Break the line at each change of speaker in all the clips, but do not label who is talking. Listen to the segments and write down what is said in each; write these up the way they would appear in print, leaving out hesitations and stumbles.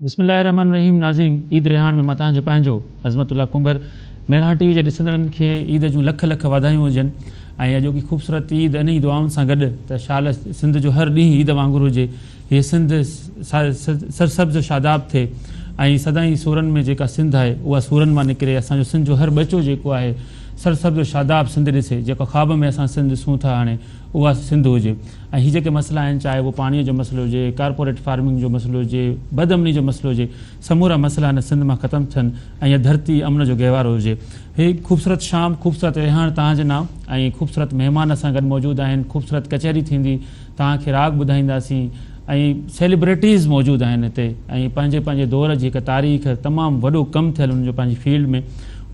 بسم الله الرحمن الرحيم ناظرين عيد رهاڻ ۾ مان توهان جو پنهنجو عظمت الله ڪنڀر مهراڻ ٽي وي جي ڏسندڙن کي عيد جون لک لک واڌايون هجن ۽ اڄوڪي خوبصورت عيد انهي دعائن سان گڏ ته شال سنڌ جو هر ڏينهن عيد وانگر هجي هيء سنڌ سرسبز و شاداب ٿئي ۽ سدائين سورن ۾ جيڪا سنڌ آهي اها سورن مان نڪري اسان جو سنڌ جو هر ٻچو جيڪو آهي سرسبز و شاداب سنڌ ڏسي جيڪا خواب ۾ اسان سنڌ ڏسون ٿا هاڻي اها سنڌ هجي ۽ هي جيڪي مسئلا آهن چاهي اهو پاڻي جو مسئلو هجي، ڪارپوريٽ فارمنگ جو مسئلو هجي، بدامني جو مسئلو هجي، سمورا مسئلا هن سنڌ مان ختم ٿين ۽ هيء ڌرتي امن جو گهوارو هجي. هي خوبصورت شام، خوبصورت رهاڻ توهان جي نانء ۽ خوبصورت مهمان اسان گڏ موجود آهن، خوبصورت ڪچهري ٿيندي، توهان کي راڳ ٻڌائينداسين ۽ سيليبريٽيز موجود آهن هتي ۽ پنهنجي پنهنجي دور جي هڪ تاريخ تمام وڏو ڪم ٿيل انهن جو پنهنجي فيلڊ ۾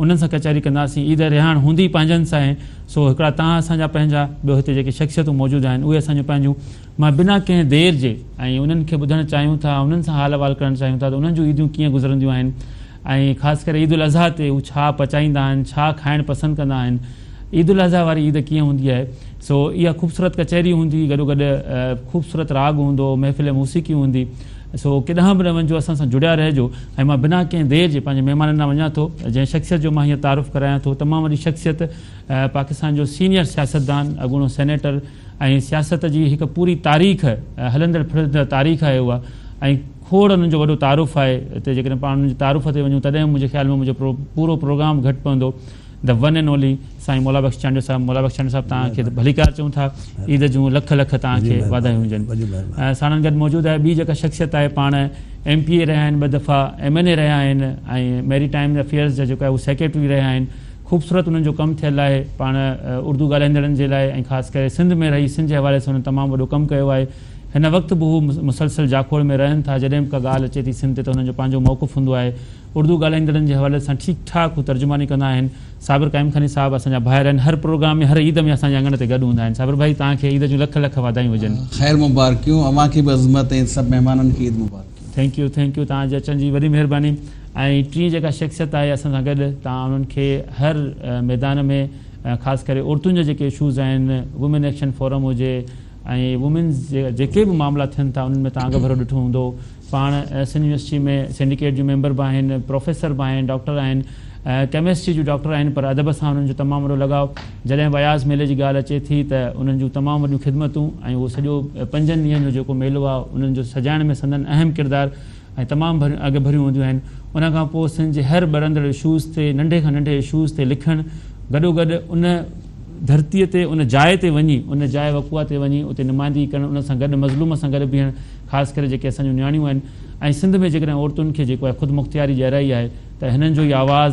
انهن سان ڪچهري ڪنداسين. عيد رهاڻ هوندي پنهنجن سان آهي. سو هڪڙا توهان اسان جا پنهنجا، ٻيو هتي جيڪي شخصيتون موجود آهن اهي اسان جون پنهنجون. مان بنا ڪنهن دير جي ۽ انهن کي ٻڌڻ چاهيون ٿا، انهن سان حال احوال ڪرڻ چاهيون ٿا ته انهن جون عيدون ڪيئن گذرنديون آهن ۽ خاص ڪري عيد الاضحيٰ تي هو ڇا پچائيندا آهن، ڇا کائڻ پسند ڪندا آهن، عيد الاضحيٰ واري عيد ڪيئن هوندي آهي. سو اها خوبصورت ڪچهري هوندي، گڏوگڏ خوبصورت راڳ هوندو، محفل موسيقي هوندي. سو ڪيڏانهن به نه وڃجو، اسان سان جڙيا رهجو ۽ مان بنا ڪنهن دير جي پنهنجي مهمانن ڏانهن وڃان ٿو، جنهن شخصيت جو مان هينئر تعارف ڪرايان ٿو، تمام وڏي شخصيت، پاڪستان جو سينيئر سياستدان، اڳوڻو سينيٽر ۽ سياست جي هڪ پوري تاريخ، هلندڙ ڦرندڙ تاريخ آهي اها ۽ کوڙ انهن جو وڏو تعارف آهي، هتي جيڪڏهن پاڻ انهن جي تعارف تي وڃون تڏهن به منهنجي خيال ۾ منهنجو پورو پروگرام گهٽ پوندو. The one and only سائين مولا بخش چانڊيو صاحب. مولا بخش چانڊيو صاحب توهان کي ڀليڪار چئون ٿا، عيد جون لک لک توهان کي واڌايون هجن. ساڻن گڏ موجود آهي ٻي جيڪا شخصيت آهي پاڻ ايم پي اي رهيا آهن، ٻه دفعا ايم اين اي رهيا آهن ۽ ميري ٽائيم افيئرز جا جيڪو آهي هو سيڪريٽري رهيا آهن. خوبصورت انهن جو ڪم ٿيل آهي. پاڻ اردو ڳالهائيندڙن جي لاء ۽ خاص ڪري سنڌ ۾ رهي سنڌ جي حوالي سان انهن تمام وڏو ڪم ڪيو آهي. هن وقت به هو مسلسل جاکوڙ ۾ رهن ٿا. جڏهن به ڪا ڳالهه اچي ٿي سنڌ تي ته هنن جو پنهنجو موقف هوندو آهي. اردو ڳالهائيندڙن جي حوالي سان ٺيڪ ٺاڪ هو ترجماني ڪندا آهن. صابر قائمخاني صاحب اسان جا ڀائر آهن. هر پروگرام ۾ هر عيد ۾ اسان جي اڱڻ تي گڏ هوندا آهن. صابر ڀائي توهان کي عيد جون لک لک واڌايون هجن.
خير مبارڪيون اوهان کي به عظمت ۽ سڀ مهمانن کي Eid مبارڪيون.
Thank you thank you توهان جي اچڻ جي وڏي مهرباني ۽ ٽين جيڪا شخصيت آهي اسان سان گڏ توهان انهن کي هر ميدان ۾ خاص ڪري عورتن جا جيڪي اشوز آهن وومين ايڪشن فورم هجي ۽ وومينز جيڪي به معاملا ٿين ٿا انهن ۾ توهان اڳڀرو ڏٺو هوندو. پاڻ سنڌ يونيورسٽي ۾ سنڊيڪيٽ جون ميمبر به آهن، پروفيسر به آهن، ڊاڪٽر آهن، ڪيمسٽري جون ڊاڪٽر آهن پر ادب سان انهن جو تمام وڏو لڳاء. جڏهن به اياز ميلي جي ڳالهه اچي ٿي ته انهن جون تمام وڏيون خدمتون ۽ اهو سڄو پنجن ڏينهن جو جيڪو ميلو آهي انهن جو سجائڻ ۾ سندن اهم ڪردار ۽ تمام اڳڀريون هونديون آهن. ان کان پوء سنڌ جي هر ٻرندڙ اشوز تي ننڍي کان ننڍي اشوز تي لکڻ گڏوگڏ ان ڌرتيء تي ان جاء تي وڃي ان جاء وقوعه تي وڃي اتي نمائندگي ڪرڻ ان سان گڏ مظلوم سان گڏ بيهڻ خاص ڪري جيڪي اسان جون نياڻيون آهن ۽ سنڌ ۾ جيڪڏهن عورتن کي جيڪو آهي خود مختياري ڏيارائي آهي ته هنن جو ئي آواز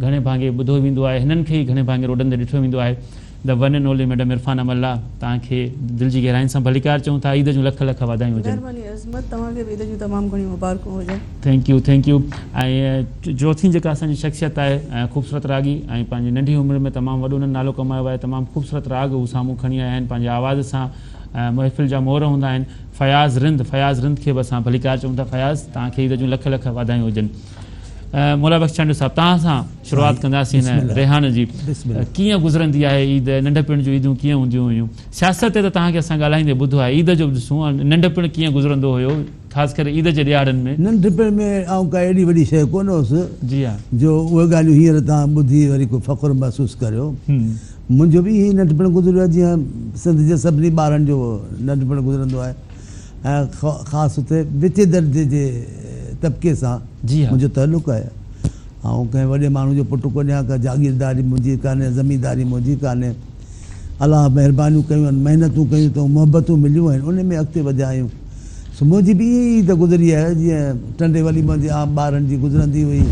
گهڻي ڀاڱي ٻڌو ويندو آهي هنن کي ئي گهڻي ڀاڱي روڊن تي ڏٺو ويندو آهي the one and only madam Irfana Mallah توهان کي دل جي گهراين سان ڀليڪار چئون ٿا عيد جون لک لک واڌايون هجن.
مهرباني عظمت توهان کي به عيد جون تمام گهڻيون مبارڪون هجن.
Thank you thank you ۽ چوٿين جيڪا اسان جي شخصيت آهي خوبصورت راڳي ۽ پنهنجي ننڍي عمر ۾ تمام وڏو انهن نالو ڪمايو آهي تمام خوبصورت راڳ هو سامهون کڻي آيا آهن پنهنجي آواز سان محفل جا مور هوندا آهن فياض رند فياض رند کي به اسان ڀليڪار چئون ٿا فياض توهان کي عيد جون لک لک واڌايون هجن مولا بخش چانڊيو صاحب توهان سان شروعات ڪنداسين هن ريحان جي ڪيئن گذرندي آهي عيد ننڍپڻ جون عيدون ڪيئن هونديون هيون سياست تي ته توهان کي اسان ڳالهائيندي ٻڌو آهي عيد جو به ڏسون ننڍپڻ ڪيئن گذرندو هيو خاص ڪري عيد جي ڏهاڙن ۾.
ننڍپڻ ۾ آئون ڪا ايڏي وڏي شيء ڪونه هوس
جي ها.
جو اهي ڳالهيون هينئر توهان ٻڌي وري ڪو فخر محسوس ڪريو. منهنجو به ائين ئي ننڍپڻ گذريو آهي جيئن سنڌ جي سڀني ٻارن جو ننڍپڻ گذرندو آهي ۽ خاص اتي وچين درجي جي طبقي سان منهنجو تعلق آهي. آئون ڪنهن وڏي ماڻهو جو پٽ ڪونهيان، ڪا جاگيرداري منهنجي ڪانهي، زمينداري منهنجي ڪانهي. الله مهربانيون ڪيون آهن، محنتون ڪيون اٿئون، محبتون مليون آهن، ان ۾ اڳتي وڌيا آهيون. سو منهنجي به ائين ئي عيد گذري آهي جيئن ٽنڊي ولي محمد جي عام ٻارن جي گذرندي هئي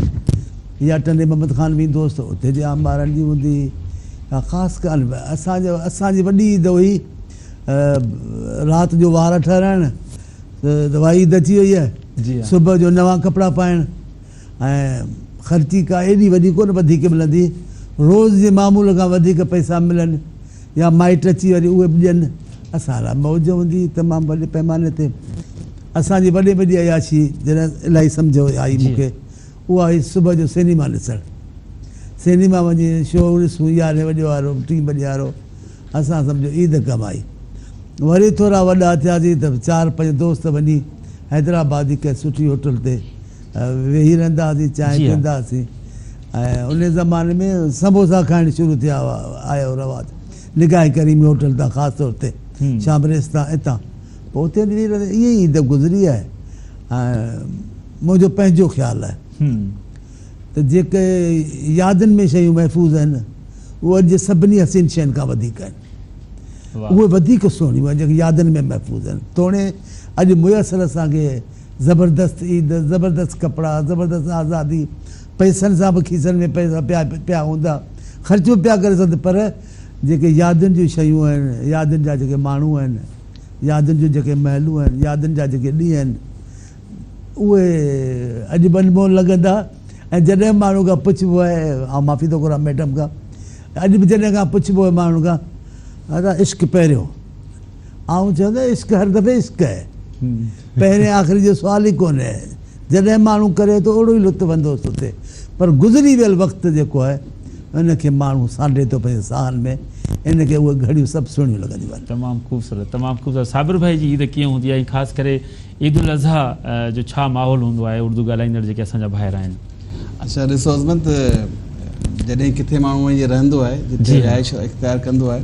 يا ٽنڊي محمد خان ويندو هوس ته اتي جي عام ٻارن جي هوندي هئي. ڪا خاص ڪانه. اسان جو اسان جي وڏي عيد هئي رات جو وار ٺهرائڻ ته واهه عيد اچي وئي آهي. صبح جو نوان ڪپڙا پائڻ. ۽ خرچي ڪا ايڏي وڏي ڪونه وڌيڪ ملندي، روز جي معمول کان وڌيڪ پئسا ملن يا مائٽ اچي وري اهي به ڏين، اسان لاء موج هوندي هئي تمام وڏي پئماني تي. اسان جي وڏي وڏي عياشي جڏهن الاهي سمجهه آئي مون کي اها هئي صبح جو سئنيما ڏسڻ. سئنيما وڃي شو ڏسون يارهين وڄي وارو ٽين بجي وارو اسان سمجهو عيد ڪمائي. وري ٿورا وڏا ٿياسين ته چار پنج دوست وڃي حيدرآباد جي ڪنهن سٺي هوٽل تي ويهي رهندا هئاسين، چانهه پيئندا هئاسين ۽ ان زماني ۾ سموسا کائڻ شروع ٿيا هئا، آيو رواج نگاهه ڪريمي هوٽل تان خاص طور تي شام ريستان اتان پوء اتي ويهي رهندا ائين ئي عيد گذري آهي ۽ منهنجو پنهنجو خيال آهي ته جيڪي يادن ۾ شيون محفوظ آهن اهي اڄ جي سڀني حسين شين کان وڌيڪ آهن. اهي وڌيڪ سهڻيون آهن جيڪي يادن ۾ محفوظ آهن. توڻي اڄ ميسر اسان کي زبردست عيد، زبردست ڪپڙا، زبردست آزادي، پئسن سان به کيسن ۾ پئسا پيا پيا هوندا، خرچ به پيا ڪري سگهن پر جيڪي يادن جون شيون آهن، يادن جا جيڪي ماڻهو آهن، يادن جون جيڪي محلون آهن، يادن جا جيڪي ڏينهن آهن، اهي اڄ به انمول لڳندا ۽ جڏهن به ماڻهو کان پڇبو آهي، آئون معافي ٿو گهران ميڊم کان، اڄ به جڏهن کان پڇبو آهي ماڻهن کان، ادا عشق پهريون، آئون چوندو آهيان عشق هر دفعي عشق آهي، پهرين آخري جو سوال ئي ڪونهي، جڏهن ماڻهو ڪري ٿو اوڙو ئي لطف اندوز ٿو ٿئي، پر گذري ويل وقت جيڪو آهي ان کي ماڻهو سانڍي ٿو پنهنجي ساهن ۾، ان کي اهي گهڙيون سڀ سهڻيون لڳنديون آهن.
تمام خوبصورت تمام خوبصورت صابر ڀائي جي عيد ڪيئن هوندي آهي ۽ خاص ڪري عيد الاضحيٰ جو ڇا ماحول هوندو آهي اردو ڳالهائيندڙ جيڪي اسان جا ڀائر آهن.
اڇا ڏسو عظمت جڏهن ڪٿي ماڻهو وڃي رهندو آهي جتي رهائش اختيار ڪندو آهي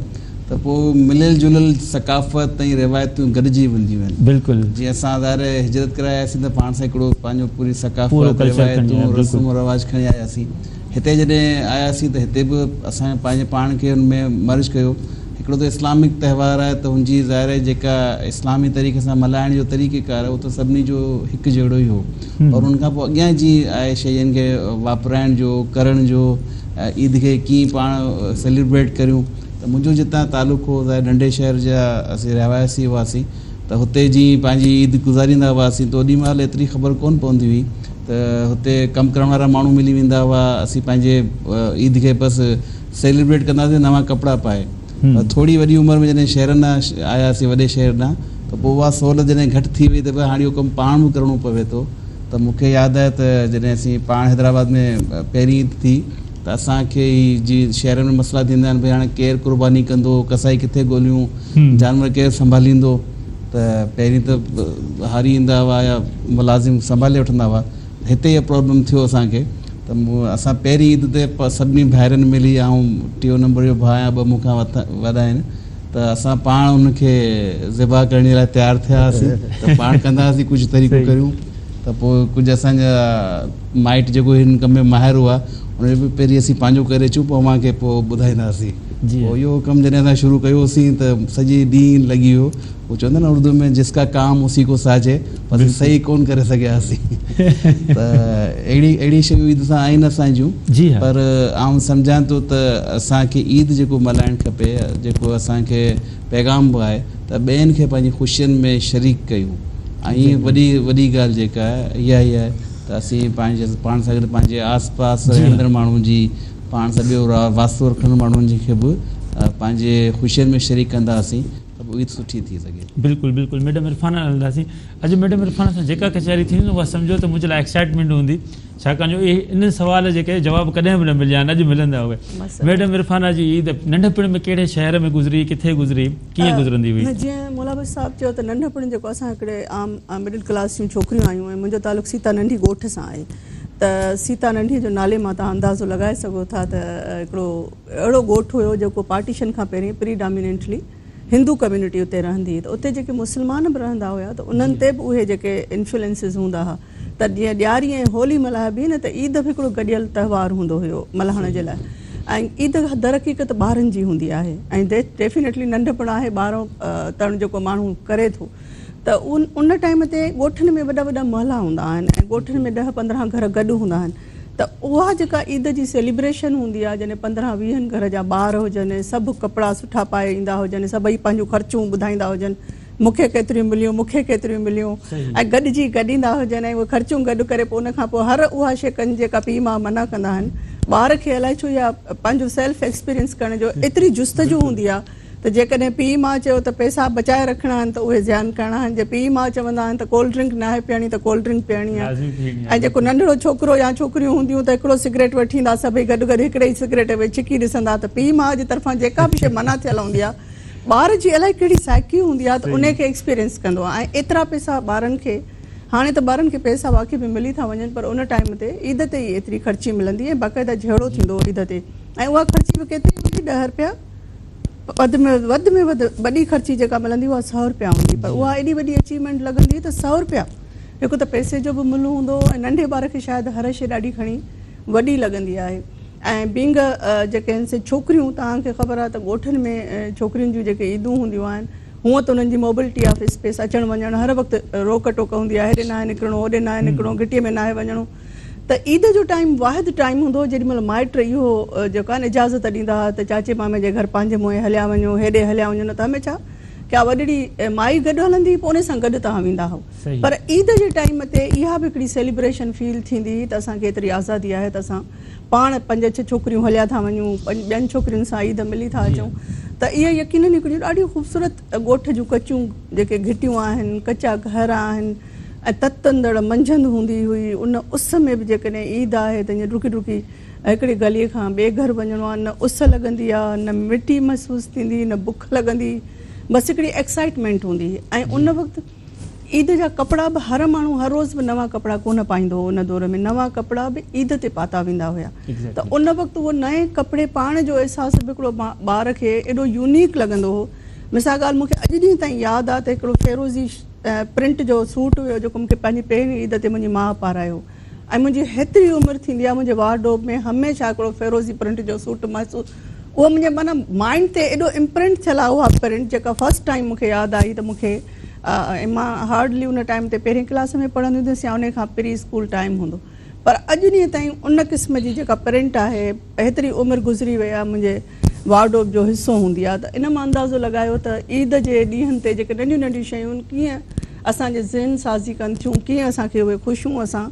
ته پوء مليل جليل ثقافت ۽ روايتون گڏجي وينديون آهن.
بلڪل.
جيئن اسان ظاهر آهي هجرت ڪري آياسين ته پاڻ سان هڪڙو پنهنجو پوري ثقافت روايتون رسم و رواج کڻي آياسين هتي جڏهن آياسين ته هتي به اسان پنهنجي پاڻ کي ان ۾ مرج ڪيو. هڪڙو ته اسلامڪ تهوار آهي ته ان جي ظاهر آهي جيڪا اسلامي طريقي سان ملهائڻ جو طريقي ڪار آهي اهو ته سڀني جو هڪ جهڙو ئي هو پر ان کان پوء اڳيان جي آهي شين کي واپرائڻ جو ڪرڻ جو عيد کي ڪيئن پاڻ سيليبريٽ ڪريون ته منهنجو جتان تعلق هو ظاهر ننڍي شهر جا اسين رهواسي هئاسين ته هتي جي پنهنجي عيد گذاريندا هئاسين ته اوڏي مهل ايتري خبر ڪونه پوندي هئي ته هتي ڪم ڪرڻ وارا ماڻهو ملي ويندا هئا اسين پنهنجي عيد کي بس سيليبريٽ ڪنداسين نوان ڪپڙا پائي پر ٿوري وڏي عمر ۾ جڏهن شهرن ڏانهن آياسين وڏي شهر ڏانهن ته پوء اها سهولت جڏهن گهٽ ٿي وئي ته ڀئي هاڻي اهو ڪم پاڻ به ڪرڻو پوي ٿو ته مون کي ياد آهي ته جڏهن اسين پاڻ حيدرآباد ۾ پهرين عيد ٿي ته اسان کي هي جي شهرن ۾ مسئلا ٿيندا آهن ڀئي هاڻي ڪير قرباني ڪندو ڪسائي ڪٿي ڳوليون جانور ڪير سنڀاليندو ته پهرين ته هاري ايندا هئا يا ملازم سنڀالي وٺندا هئا هتي اهو پرابلم ٿيو اسان کي ته اسان پهرين عيد تي سڀني ڀائرن ملي آئون ٽيون نمبر جو ڀاء آهيان ٻه مون کان وڏا آهن ته اسان پاڻ ان کي ذبح ڪرڻ جي لاء تيار ٿيا هئاسين ته پاڻ ڪندا هئاسين ڪجهه طريقو ڪريون ته پوء ڪجهه اسان جا مائٽ جيڪو هن ڪم ۾ ماهر هئا ان جو به پهرين اسين پنهنجو ڪري اچون پوء اوهان کي پوء ٻڌائينداسين پوء اهو ڪم جڏهن اسان شروع ڪيوسين ته سڄي ڏينهن لڳي ويو هو چوندا آهن نه اردو ۾ جس ڪا ڪام اسي ڪو ساجي پر اسين صحيح ڪون ڪري سگهياسين ته اهڙي اهڙي شيون عيد سان آهن اسان جون
جي ها
پر آئون سمجهان ٿو ته اسان کي عيد جيڪو ملهائڻ کپي جيڪو اسان کي پيغام به آهي ته ٻين کي پنهنجي خوشين ۾ شريڪ ڪيون ۽ وڏي وڏي ڳالهه جيڪا آهي اها ئي آهي ته اسين پنهنجي پاڻ سان گڏ پنهنجي آس پاس رهندڙ ماڻهن جي پاڻ سان ٻيو واسطو رکندڙ ماڻهن جي کي به پنهنجي خوشين ۾ شريڪ ڪنداسين ته پوء عيد سٺي ٿي سگهي.
بلڪل بلڪل ميڊم عرفانه هلنداسين اڄ ميڊم عرفانه سان جيڪا ڪچهري ٿيندي نه اها سمجهو ته منهنجي لاء ايڪسائٽمينٽ هوندي ڇاڪاڻ جو اهي انهن سوال جيڪي جواب ڪڏهن به نه مليا آهن اڄ ملندا اهي ميڊم عرفانه جي عيد ننڍپڻ ۾ ڪهڙي شهر ۾ گذري ڪٿي گذري ڪيئن گذرندي هئي.
جيئن مولا بخش صاحب چيو ته ننڍپڻ جيڪو اسان هڪڙي عام مڊل ڪلاس جون ڇوڪريون آهيون ۽ منهنجو تعلق سيتا ننڍي ڳوٺ سان آهي ته سيتا ننڍي جو نالي مان توهان اندازو لڳائي سگهو ٿا ته هڪڙو اهڙو ڳوٺ هيو جيڪو پارٽيشن کان پهرين پري ڊاميننٽلي هندو ڪميونٽي اتي رهندي هئي ته اتي جيڪي مسلمان به رهندا هيا ته انهن تي به اهي جيڪي انفلوئنسز هوندا ها ته جيئن ڏياري ۽ هولي ملهائبي نه ته عيد به هڪڙو گڏيل تهوار هوندو هيو ملهائڻ جي لاء ۽ عيد درحقيقت ٻارن جي هوندي آهي ۽ ڊيفينيٽلي ننڍپڻ آهي ٻارو تڻ جيڪو ماڻهو ڪري ٿو ته ان ٽائيم تي ڳوٺن ۾ وڏا وڏا محلا هوندا آهن ۽ ڳوٺن ۾ ڏهه 15 گهر گڏ هوندا آهن ته اها جيڪا عيد جي سيليبريشن هوندي آهي جڏهن 15 ويهن گهر جا ٻار هجن سڀ ڪپڙا سٺا پائي ايندا هجن سڀئي پنهنجون خرچون ٻڌائيندا هجن مون کي ڪيتريون مليون مون کي ڪيتريون مليون ۽ گڏجي گڏيندا هجن ۽ اهي خرچون گڏ ڪري پوء ان کان پوء هر اها شيء ڪن جيڪا پيء ماء منع ڪندا آهن ٻار کي الائي ڇو اها پنهنجو سيلف ايڪسپيرينس ڪرڻ جو ايتري جستجو هوندي آهي ته جيڪڏهن پيء ماء چيو ته پئسا بچائي رکڻا آهن ته اهي زيان ڪرڻا آهن، جي پيء ماء چوندا آهن ته ڪولڊ ڊرنڪ ناهي پيئڻي ته ڪولڊ ڊرنڪ پيئڻي آهي ۽ جيڪو ننڍڙو ڇوڪرو يا ڇوڪريون هونديون ته هڪڙو سگريٽ وٺي ايندا سڀئي گڏ گڏ هڪڙي ئي سگريٽ ۾ ڇڪي ڏسندا ته پيء ماء جي طرفان جيڪا به شيء منع ٿيل هوندي آهي ٻار جي الائي ڪهڙي سائيڪي هوندي آهي ته انهي کي ايڪسپيرينس ڪندو آهي ۽ ايترا پئسا ٻارن کي. هاڻي ته ٻارن کي پئسا واقعي به ملي ٿا وڃن پر ان ٽائيم تي عيد تي ئي ايتري خرچي ملندي ۽ باقاعده جهيڙو ٿيندو هو عيد تي ۽ اها خرچي به ڪيتري هوندي ڏهه رپيا وڌ ۾ وڌ ۾ وڌ وڏي خرچي جيڪا ملندي اها سؤ رپيا هوندي پر اها ايڏي وڏي اچيومينٽ لڳندي ته سؤ رپيا هڪ ته پئسي جو به ملهه هوندو هو ۽ ننڍي ٻار کي شايد هر شيء ڏاڍي کڻي وڏي لڳندي آهي ۽ بينگ جيڪي آهن سي ڇوڪريون توهان کي خبر آهي ته ڳوٺن ۾ ڇوڪرين جون جيڪي عيدون هونديون آهن هونء ته انهن جي موبلٽي آف اسپيس اچڻ وڃڻ هر وقت روڪ ٽوڪ هوندي آهي هيڏي ناهي نڪرڻو هوڏي ناهي نڪرڻو گهٽي ۾ ناهي وڃڻو ته عيد جو ٽائيم واحد ٽائيم هوندو هو جيڏي مهل مائٽ اهو جيڪو آهي نه اجازت ڏيندا هئا ته چاچي مامي جي گهر پنهنجي منهن هليا وڃو هيڏي هليا وڃو نه ته هميشه ڪا وڏڙي مائي گڏ هلندي هئي پوء ان سان گڏ توهان ويندا هئو پر عيد جي ٽائيم تي اها به هڪڙي سيليبريشن فيل ٿيندي هئي ته اسان کي ايتري آزادي آهي ته اسان پاڻ پنج ڇهه ڇوڪريون هليا ٿا وڃون ٻين ڇوڪرين سان عيد ملي ٿا اچون ته اهي يقينن هڪڙيون ڏاڍيون خوبصورت ڳوٺ جون ڪچيون جيڪي گهٽيون آهن ڪچا گهر آهن ۽ تتندڙ منجهند هوندي هئي ان اس ۾ به جيڪڏهن عيد آهي ته ائين ڊڪي ڊڪي هڪڙي گلي کان ٻئي گهر وڃڻو آهي نه اس لڳندي آهي نه مٽي محسوس ٿيندي نه بک لڳندي بس هڪڙي ايڪسائٽمينٽ هوندي هئي ۽ ان وقت عيد جا ڪپڙا به هر ماڻهو هر روز به نوان ڪپڙا ڪونه پائيندو هو ان دور ۾ نوان ڪپڙا به عيد تي پاتا ويندا هيا ته ان وقت اهو نئين ڪپڙي پائڻ جو احساس به هڪڙو ٻار کي ايڏو يونيڪ لڳندو هو مثال ڳالهه مون کي اڄ ڏينهن تائين ياد آهي ته هڪڙو فيروزي پرنٽ جو سوٽ هيو جيڪو مون کي پنهنجي پهرين عيد تي منهنجي ماء پارايو ۽ منهنجي هيتري عمر ٿيندي آهي منهنجي وارڊروب ۾ هميشه هڪڙو فيروزي پرنٽ جو سوٽ محسوس اهو منهنجي معنيٰ مائنڊ تي ايڏو امپرنٽ ٿيل آهي اها پرنٽ جيڪا فرسٽ ٽائيم مون کي ياد آئي ته مون کي ۽ مان هارڊلي ان ٽائيم تي پهرين ڪلاس ۾ پڙهندي هوندس يا ان کان پري اسڪول ٽائيم هوندو پر اڄ ڏينهن تائين ان قسم جي جيڪا پرنٽ آهي هيتري عمر گذري وئي آهي منهنجي وارڊروب جو حصو هوندي آهي ته ان مان اندازو لڳايو ته عيد جي ڏينهن تي جيڪي ننڍيون ننڍيون شيون ڪيئن اسان جي ذهن سازي ڪن ٿيون ڪيئن اسان کي اهي خوشيون اسان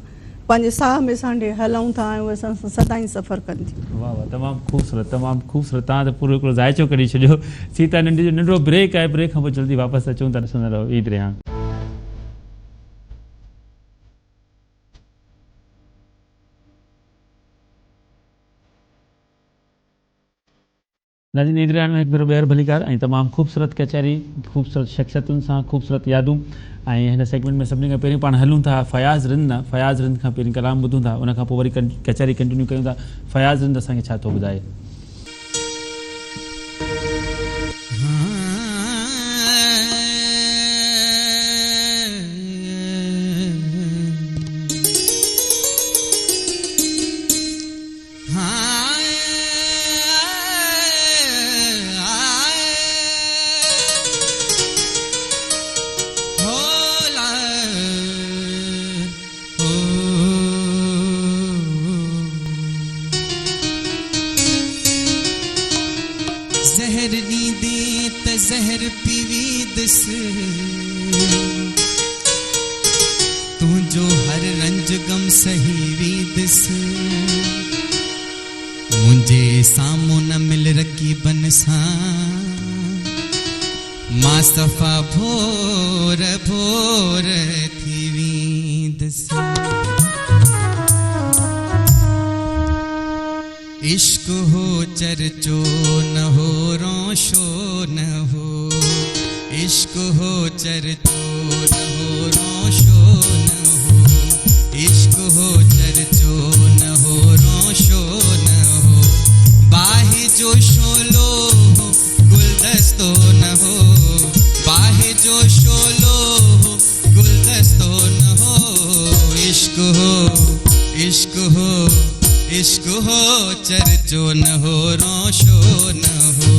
پنهنجي ساهه ۾ سانڍي هلون ٿا ۽ اهي اسان سان سدائين سفر ڪن ٿيون.
واه واه تمام خوبصورت تمام خوبصورت توهان ته پورو هڪڙو ذائچو ڪڍي ڇڏيو سيتا ننڍي جو ننڍڙو بريڪ آهي بريڪ کان پوء جلدي واپس اچون ٿا ڏسندا رهو عيد ريحان. ناظرين عيد ريحان ۾ هڪ ڀيرو ٻيهر ڀليڪار ۽ تمام خوبصورت ڪچهري خوبصورت شخصيتن سان خوبصورت يادون ۽ هن سيگمينٽ ۾ سڀني کان پهرين پاڻ هلون ٿا فياض رند ڏانهن فياض رند کان پهرين ڪلام ٻڌون ٿا ان کان پوء وري ڪچهري ڪنٽينيو ڪيون ٿا فياض رند اسان کي ڇا ٿو ٻڌائي.
زهر ڏيندين ته زهر پي ويندس. تنهنجو هر رنج غم سهي ويندس. منهنجي سامهون نه مل رقيبن سان. مان صفا ڀور ڀور ٿي ويندس. عشق هو چرچو نه هو رونشو نه هو عشق هو چرچو نه هو رونشو نه هو عشق هو چرچو نه هو رونشو نه هو باهه جو شعلو هو گلدستو نه هو باهه جو شعلو هو گلدستو نه هو عشق هو عشق هو عشق هو چرچو نه هو روشو نه هو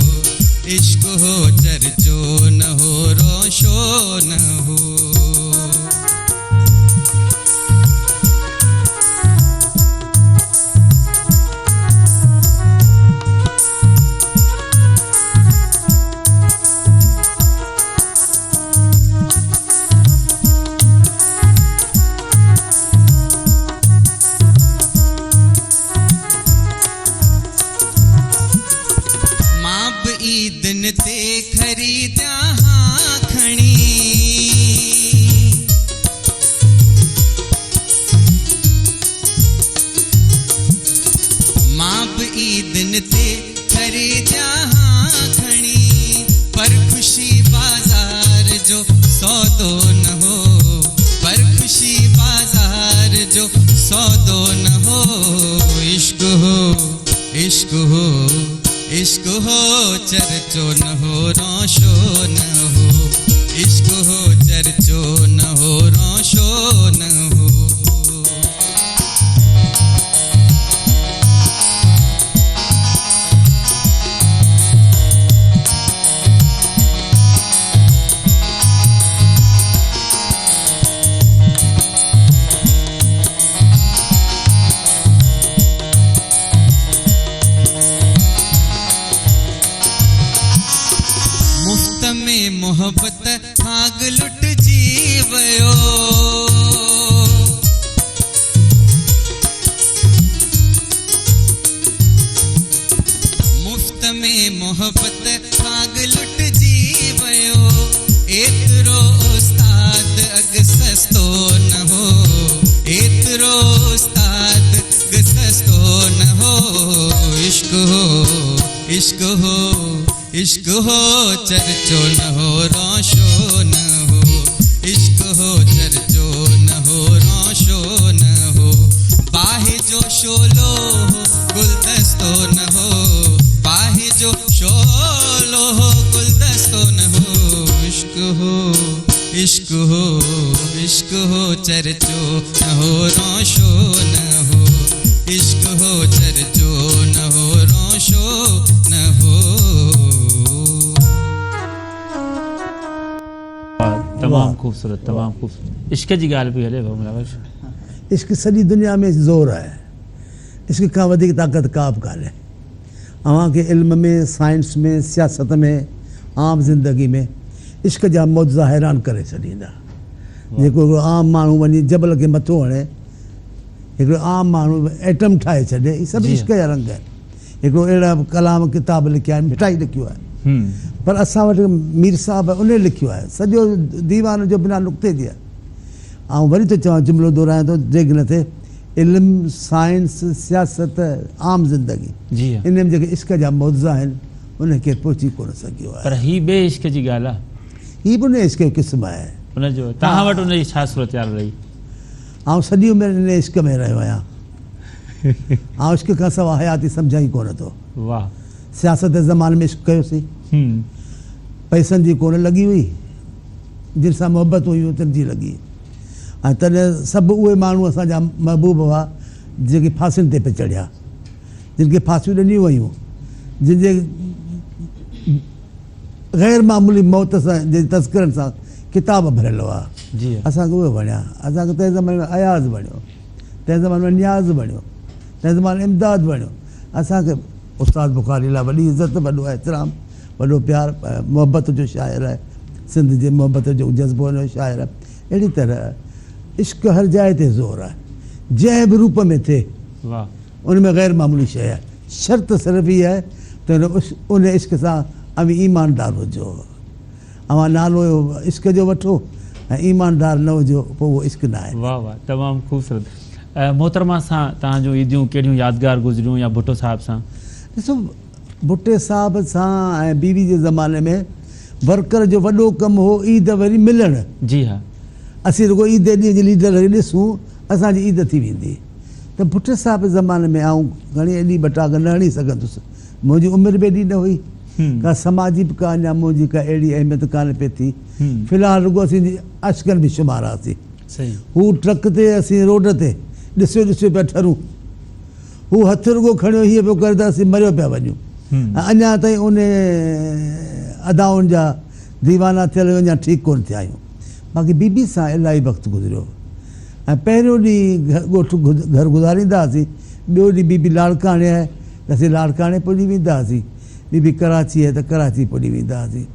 عشق هو چرچو نه هو روشو نه هو. مان به عيدن تي خريديان ها کڻي. مان به عيدن تي خريديان ها کڻي پر خوشي بازار جو سودو نه هو پر خوشي. عشق هو عشق هو چرچو نه هو روشو نه هو عشق هو چرچو نه هو روشو نه هو. مفت ۾ محبت کان لٽجي ويو. مفت ۾ محبت کان لٽجي ويو. ايترو استاد اڳ سستو نه هو. ايترو استاد اڳ سستو نه هو. عشق هو عشق هو عشق هو چرچو نه هو روشو نه هو. عشق هو چرچو نه هو روشو نه هو. باهه جو شعلو هو گلدستو نه هو. باهه جو شعلو هو گلدستو نه هو. عشق هو عشق هو عشق هو چرچو نه هو روشو نه هو. عشق هو چرچو نه هو روشو نه هو.
تمام خوبصورت تمام خوبصورت عشق جي ڳالهه پئي هلي ڀائو ملاوش.
عشق سڄي دنيا ۾ زور آهي. عشق کان وڌيڪ طاقت ڪا به ڪانهي. اوهان کي علم ۾ سائنس ۾ سياست ۾ عام زندگي ۾ عشق جا معجزا حيران ڪري ڇڏيندا. جيڪو هڪڙو عام ماڻهو وڃي جبل کي مٿو هڻي، هڪڙو عام ماڻهو ايٽم ٺاهي ڇڏي، هي سڀ عشق جا رنگ آهن. هڪڙو اهڙا ڪلام ڪتاب لکيا آهن، ڀٽائي لکيو آهي. پر اسان وٽ مير صاحب انهي لکيو آهي. سڄو ديوان جو بنا نقطي جي آهي. آئون وري ٿو چوان جملو دهرايان ٿو ڊيگهه نه ٿئي. علم، سائنس، سياست، عام زندگي انهي ۾ جيڪي عشق جا معجزا آهن انهي کي پهچي ڪونه سگهيو آهي.
پر هي ٻئي عشق جي ڳالهه آهي.
هي به انهي عشق جو قسم آهي.
ان جو توهان وٽ ان جي ڇا صورتحال رهي؟
آئون سڄي عمر انهي عشق ۾ رهيو آهيان. آئون عشق کان سوا حياتي سمجهان ئي ڪونه ٿو.
واهه.
سياست جي زماني ۾ عشق ڪيوسين. پئسن جي ڪونه لڳي هئي. جن سان محبت هيون تن جي لڳي. ۽ تڏهن سڀ اهي ماڻهو اسان جا محبوب هئا جيڪي ڦاسين تي پئي چڙهيا، جن کي ڦاسيون ڏنيون ويون، جن جي غير معمولي موت سان جي تذڪرن سان ڪتاب ڀريل هئا. اسان کي اهي وڻيا. اسان کي تنهن زماني ۾ اياز وڻيو، تنهن زماني ۾ نياز وڻيو، تنهن زماني ۾ امداد وڻيو. اسان کي استاد بخاري لاء وڏي عزت، وڏو احترام، وڏو پيار ۽ محبت جو شاعر آهي. سنڌ جي محبت جو جذبو هن جو شاعر آهي. اهڙي طرح عشق هر جاء تي زور آهي. جنهن به روپ ۾ ٿئي ان ۾ غير معمولي شيء آهي. شرط صرف هي آهي ته ان عشق سان اوهين ايماندار هجو. اوهان نالو عشق جو وٺو ۽ ايماندار نه هجو پوء اهو عشق نه آهي.
واه واه تمام خوبصورت. محترمه سان توهان جون عيديون ڪهڙيون يادگار گذريون يا ڀٽو صاحب سان؟
ڏسو ڀٽي صاحب سان ۽ بي بي جي زماني ۾ ورڪر جو وڏو ڪم هو عيد وري ملڻ.
جي ها.
اسين رڳو عيد جي ڏينهن جي ليڊر کي ڏسون اسان جي عيد ٿي ويندي. ته ڀٽي صاحب جي زماني ۾ آئون گهڻي ايڏي ٻٽاڪ نه هڻي سگهندس. منهنجي عمر به ايڏي نه هئي. ڪا سماجي به ڪا اڃا منهنجي ڪا اهڙي اهميت ڪانه پئي ٿي. في الحال رڳو اسين عاشقن ۾ شمار هئاسين. هو ٽرڪ تي اسين روڊ تي ڏسيو ڏسيو پيا ٺرون. هو هٿ رڳو کڻيو هيئن پيو ڪري ته اسين مريو پيا وڃون ۽ اڃا تائين انهي ادائن جا ديوانا ٿيل آهيون اڃا ٺيڪ ڪونه ٿيا آهيون. باقي بي بي سان الاهي وقت گذريو ۽ پهريون ڏينهن ڳوٺ گهر گذاريندا هئاسين ٻيو ڏينهن بي بي لاڙڪاڻي آئي ته اسين لاڙڪاڻي پڄي ويندا هئاسين بي بي ڪراچي آئي ته ڪراچي پڄي ويندا هئاسين.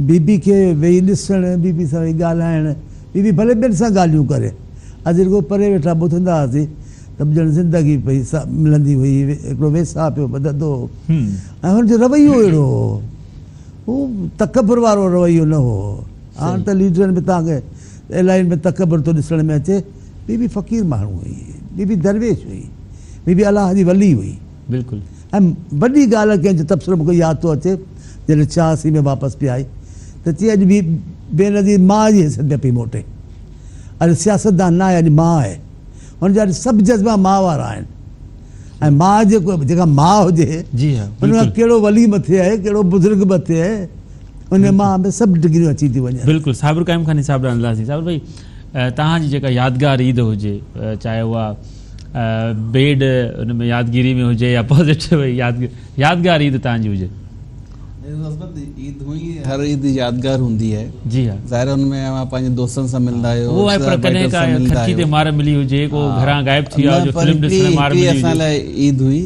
بي بي کي ويهي ڏسڻ، بي بي سان ويهي ڳالهائڻ، بي بي ڀلي ٻين سان ڳالهيون ڪري اسين رڳو پري ويٺا ٻڌندا هئاسين ته به ڄڻ زندگي پئي ملندي هئي، هڪڙو ويساهه پيو وڌندو هو ۽ هن جو رويو اهڙو هو، هو تڪبر وارو رويو نه هو. هاڻ ته ليڊرن ۾ توهان کي الائين ۾ تڪبر ٿو ڏسڻ ۾ اچي. بي بي فقير ماڻهو هئي، بي بي درويش هئي، بي بي الله جي ولي هئي.
بلڪل.
۽ وڏي ڳالهه ڪنهن جو تبصرو مون کي ياد ٿو اچي جڏهن 86 ۾ واپس پئي آئي ته چي اڄ بي بينظير ماء جي حيثيت ۾ پئي موٽي. اڄ سياستدان نه آهي اڄ ماء آهي. هن جا سڀ جذبا ماء وارا آهن. ۽ ماء جيڪو جيڪا ماء هجي
جي ها
ان کان ڪهڙو ولي مٿي آهي ڪهڙو بزرگ مٿي آهي ان ماء ۾ سڀ ڊگريون اچي ٿيون وڃن.
بلڪل صابر قائم خاني صاحب ڏانهن هلنداسين صابر ڀائي توهان جي جيڪا يادگار عيد هجي چاهي اها بيڊ ان ۾ يادگيري ۾ هجي يا پازيٽو يادگار عيد توهان جي هجي.
عيد هونئن ئي هر عيد يادگار هوندي آهي.
جي ها.
ظاهر آهي ان ۾ اوهان پنهنجي دوستن سان ملندا آهيو،
اهو آهي پر
رشتيدار
ڪڏهن
ڀائٽن
ڪا
سان ملندا
خرچي تي
آهيو.
مار ملي هجي، ڪو گهران غائب ٿي ويو
نه
هجي،
پر
فلم
هڪڙي
ڏسڻ مار
هڪڙي
ملي
اسان
هجي.
لاء عيد هئي،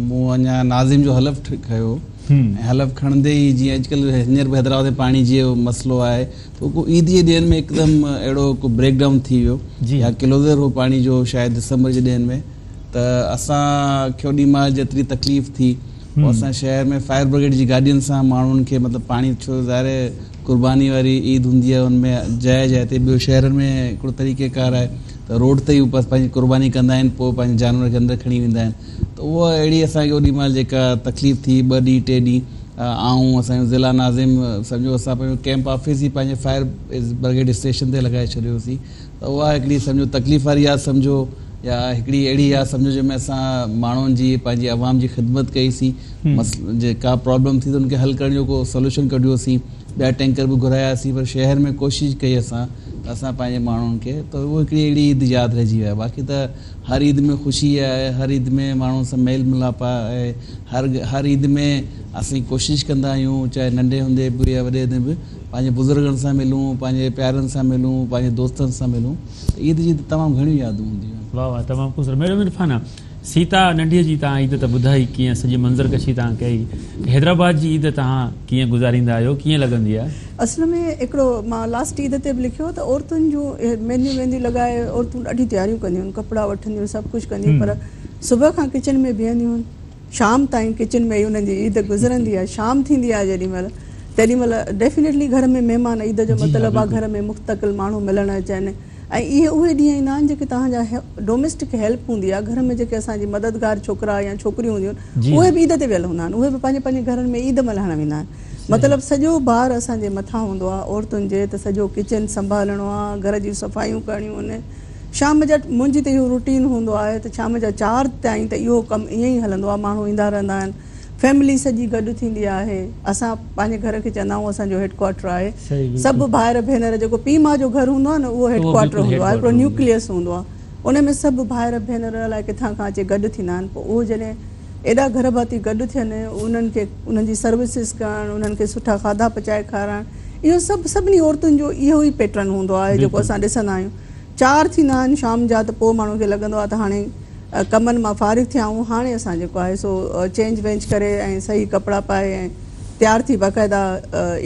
مون اڃا ناظم جو حلف کنيو ۽ حلف کڻندي ئي جيئن اڄڪلهه هينئر به حيدرآباد ۾ پاڻي جي مسئلو آهي ته ڪو عيد جي ڏينهن ۾ هڪدم اهڙو ڪو بريڪ ڊائون ٿي ويو يا ڪلوزر هو پاڻي جو شايد ڊسمبر جي ڏينهن ۾ ته اسان کي اوڏي مهل جيتري تڪليف ٿي پوء اسان شهر ۾ فائر برگيڊ جي گاڏين سان ماڻهن کي مطلب پاڻي ڇو ظاهر آهي قرباني واري عيد هوندي آهي ان ۾ جاء جاء تي ٻيو شهرن ۾ هڪڙو طريقه ڪار آهي ته روڊ تي ئي بس پنهنجي قرباني ڪندا آهن پوء پنهنجي جانور کي اندر کڻي ويندا آهن ته اها اهڙي اسان کي اوڏي مهل جيڪا تڪليف ٿي ٻه ڏينهن ٽي ڏينهن آئون اسان جو ضلع ناظم سمجهو اسان پنهنجو ڪيمپ آفيس ئي پنهنجي فائر برگيڊ اسٽيشن تي لڳائي ڇڏيوسين ته اها هڪڙي سمجهو تڪليف واري ياد سمجهو يا هڪڙي اهڙي ياد سمجهو جنهن ۾ اسان ماڻهن جي پنهنجي عوام جي خدمت ڪئي سين جي ڪا پرابلم ٿي ته ان کي حل ڪرڻ جو ڪو سوليوشن ڪڍيو سين ٻيا ٽينڪر به گهرايا سين پر شهر ۾ ڪوشش ڪئي اسان ته اسان پنهنجي ماڻهن کي ته اهو هڪڙي اهڙي عيد ياد رهجي وئي آهي باقي ته هر عيد ۾ خوشي آهي هر عيد ۾ ماڻهن سان ميل ملاپ آهي هر هر عيد ۾ اسين ڪوشش ڪندا آهيون چاهي ننڍي هوندي به يا وڏي هوندي به پنهنجي بزرگن سان ملون، پنهنجي پيارن سان ملون، پنهنجي دوستن سان ملون ته عيد جي ته تمام گهڻيون يادون هونديون آهن.
واه واه تمام خوبصورت ميڊم عرفانه سيتا ننڍي جي توهان عيد ته ٻڌائي ڪيئن سڄي منظر ڪشي توهان ڪئي حيدرآباد جي عيد توهان ڪيئن گذاريندا آهيو ڪيئن لڳندي آهي.
اصل ۾ هڪڙو مان لاسٽ عيد تي به لکيو ته عورتن جون مينديون وينديون لڳائي عورتون ڏاڍيون تياريون ڪنديون آهن ڪپڙا وٺنديون سڀ ڪجهه ڪنديون پر صبح کان ڪچن ۾ بيهنديون آهن شام تائين ڪچن ۾ ئي انهن جي عيد گذرندي آهي. شام ٿيندي آهي جيڏي مهل تيڏي مهل ڊيفينيٽلي گهر ۾ مهمان عيد جو مطلب آهي گهر ۾ مستقل ماڻهو ملڻ اچن ۽ اهي اهي ڏينهن ايندا آهن جيڪي توهان جا ڊوميسٽڪ هيلپ هوندي آهي گهر ۾ جيڪي اسان جي مددگار ڇوڪرا يا ڇوڪريون هونديون آهن اهي به عيد تي ويل هوندا آهن اهي به پنهنجي پنهنجي گهرن ۾ عيد ملهائڻ ويندا آهن مطلب سڄو بار اسان جي مٿان هوندو آهي عورتن جي ته سڄو ڪچن سنڀالڻو آهي گهر جون صفايون ڪرڻيون آهن شام جا منهنجي ته اهو روٽين هوندو آهي ته شام جا چار تائين ته اهو ڪم ائين ئي هلندو آهي ماڻهو ايندا رهندا آهن فيملي سڄي گڏ ٿيندي آهي اسان پنهنجي گهر کي چوندا آهيون اسان جو هيڊ ڪوارٽر آهي سڀ ڀائر ڀينر جيڪو پيء ماء جو گهر هوندو آهي نه اهو هيڊ ڪوارٽر هوندو آهي هڪڙو نيوڪليس هوندو آهي ان ۾ سڀ ڀائر ڀينر الائي ڪٿان کان اچي گڏ ٿيندا آهن پوء اهو جڏهن ايڏا گهر ڀاتي گڏ ٿين انهن کي انهن جي سروسز ڪرڻ انهن کي سٺا کاڌا پچائي کارائڻ اهو سڀ سڀني عورتن جو اهو ئي پيٽرن هوندو آهي جيڪو اسان ڏسندا آهيون چار ٿيندا آهن شام جا ته پوء ماڻهو کي لڳندو آهي ته هاڻي ڪمن مان فارغ ٿيا آهيون هاڻي اسان جيڪو آهي سو چينج وينج ڪري ۽ صحيح ڪپڙا پائي ۽ تيار ٿي باقاعده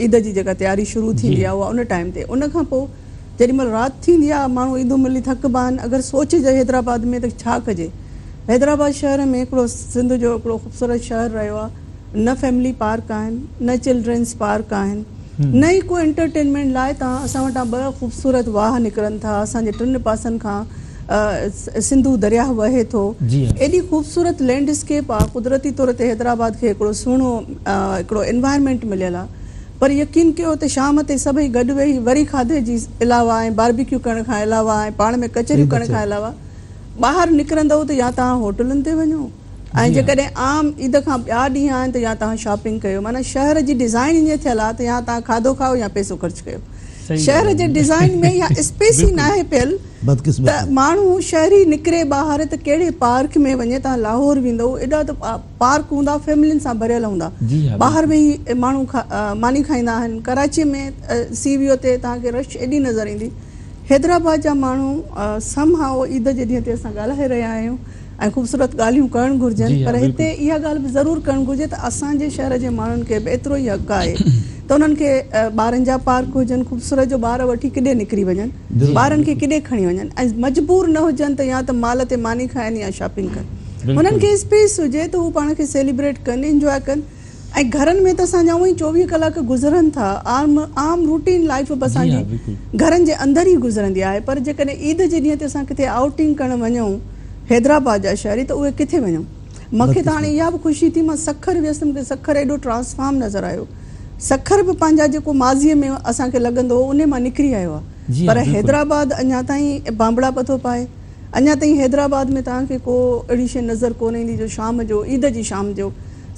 عيد جي جيڪا تياري شروع ٿيندي آهي اها ان ٽائيم تي ان کان پوء جيڏي مهل رات ٿيندي آهي ماڻهو عيدون ملي ٿڪبا آهن اگر سوچجي حيدرآباد ۾ ته ڇا ڪجي حيدرآباد شهر ۾ هڪڙو سنڌ جو هڪڙو خوبصورت شهر رهيو آهي نه فيملي پارڪ آهن نه چلڊرينس پارڪ آهن نه ئي ڪو انٽرٽينمينٽ لاء تان اسان وٽان ٻه خوبصورت واهه نڪرن ٿا اسان جي ٽن پاسن کان سنڌو درياهه وهي ٿو ايڏي خوبصورت لينڊ اسڪيپ آ قدرتي طور تي حيدرآباد کي هڪڙو سهڻو هڪڙو انوائرمينٽ مليل آ پر يقين ڪيو ته شام تي سڀئي گڏ ويهي وري کاڌي جي علاوه ۽ باربيڪيو ڪرڻ کان علاوه ۽ پاڻ ۾ ڪچهريون ڪرڻ کان علاوه ٻاهر نڪرندؤ ته يا توهان هوٽلن تي وڃو ۽ جيڪڏهن عام عيد کان ٻيا ڏينهن آهن ته يا توهان شاپنگ ڪيو معنيٰ شهر جي ڊزائين ائين ٿيل آهي ته يا توهان کاڌو کائو يا پئسو خرچ ڪيو شهر جي ڊزائين ۾ اها اسپيس ئي ناهي پيل ته ماڻهو شهري نڪري ٻاهر ته ڪهڙي پارڪ ۾ وڃي توهان لاهور ويندؤ ايڏا ته پارڪ هوندا فيملين سان ڀريل هوندا ٻاهر ويهي ماڻهو ماني کائيندا آهن ڪراچي ۾ سي ويو تي توهان کي رش ايڏي نظر ايندي حيدرآباد جا ماڻهو سم هائو عيد جي ڏينهن تي اسان ڳالهائي رهيا آهيون ۽ خوبصورت ڳالهيون ڪرڻ گهرجن پر هتي اها ڳالهه به ضرور ڪرڻ گهرجي ته اسان جي شهر جي ماڻهن کي به ايترو ئي حق آهي ته انهن کي ٻارن جا پارڪ هجن خوبصورت جو ٻار وٺي ڪڏي نڪري وڃن ٻارن کي ڪڏي کڻي وڃن ۽ مجبور نه هجن ته يا ته مال تي ماني کائن يا شاپنگ ڪن انهن کي اسپيس هجي ته هو پاڻ کي سيليبريٽ ڪن انجواء ڪن ۽ گهرن ۾ ته اسان جا اونئن ئي 24 ڪلاڪ گذرن ٿا عام عام روٽين لائيف به اسان جي گهرن جي اندر ئي گذرندي آهي پر جيڪڏهن عيد جي ڏينهن تي اسان ڪٿي آئوٽنگ ڪرڻ وڃون حيدرآباد جا شهري ته اهي ڪٿي وڃون مون کي ته هاڻي اها به خوشي ٿي مان سکر ويس ته مون کي سکر ايڏو ٽرانسفارم نظر آيو سکر به پنهنجا جيڪو ماضي ۾ اسان کي لڳندو هو انهي مان نڪري آيو آهي پر حيدرآباد اڃا تائين بانبڙا پٿو پائي. اڃا تائين حيدرآباد ۾ توهان کي ڪو اهڙي شيء نظر ڪونه ايندي جو شام جو عيد جي شام جو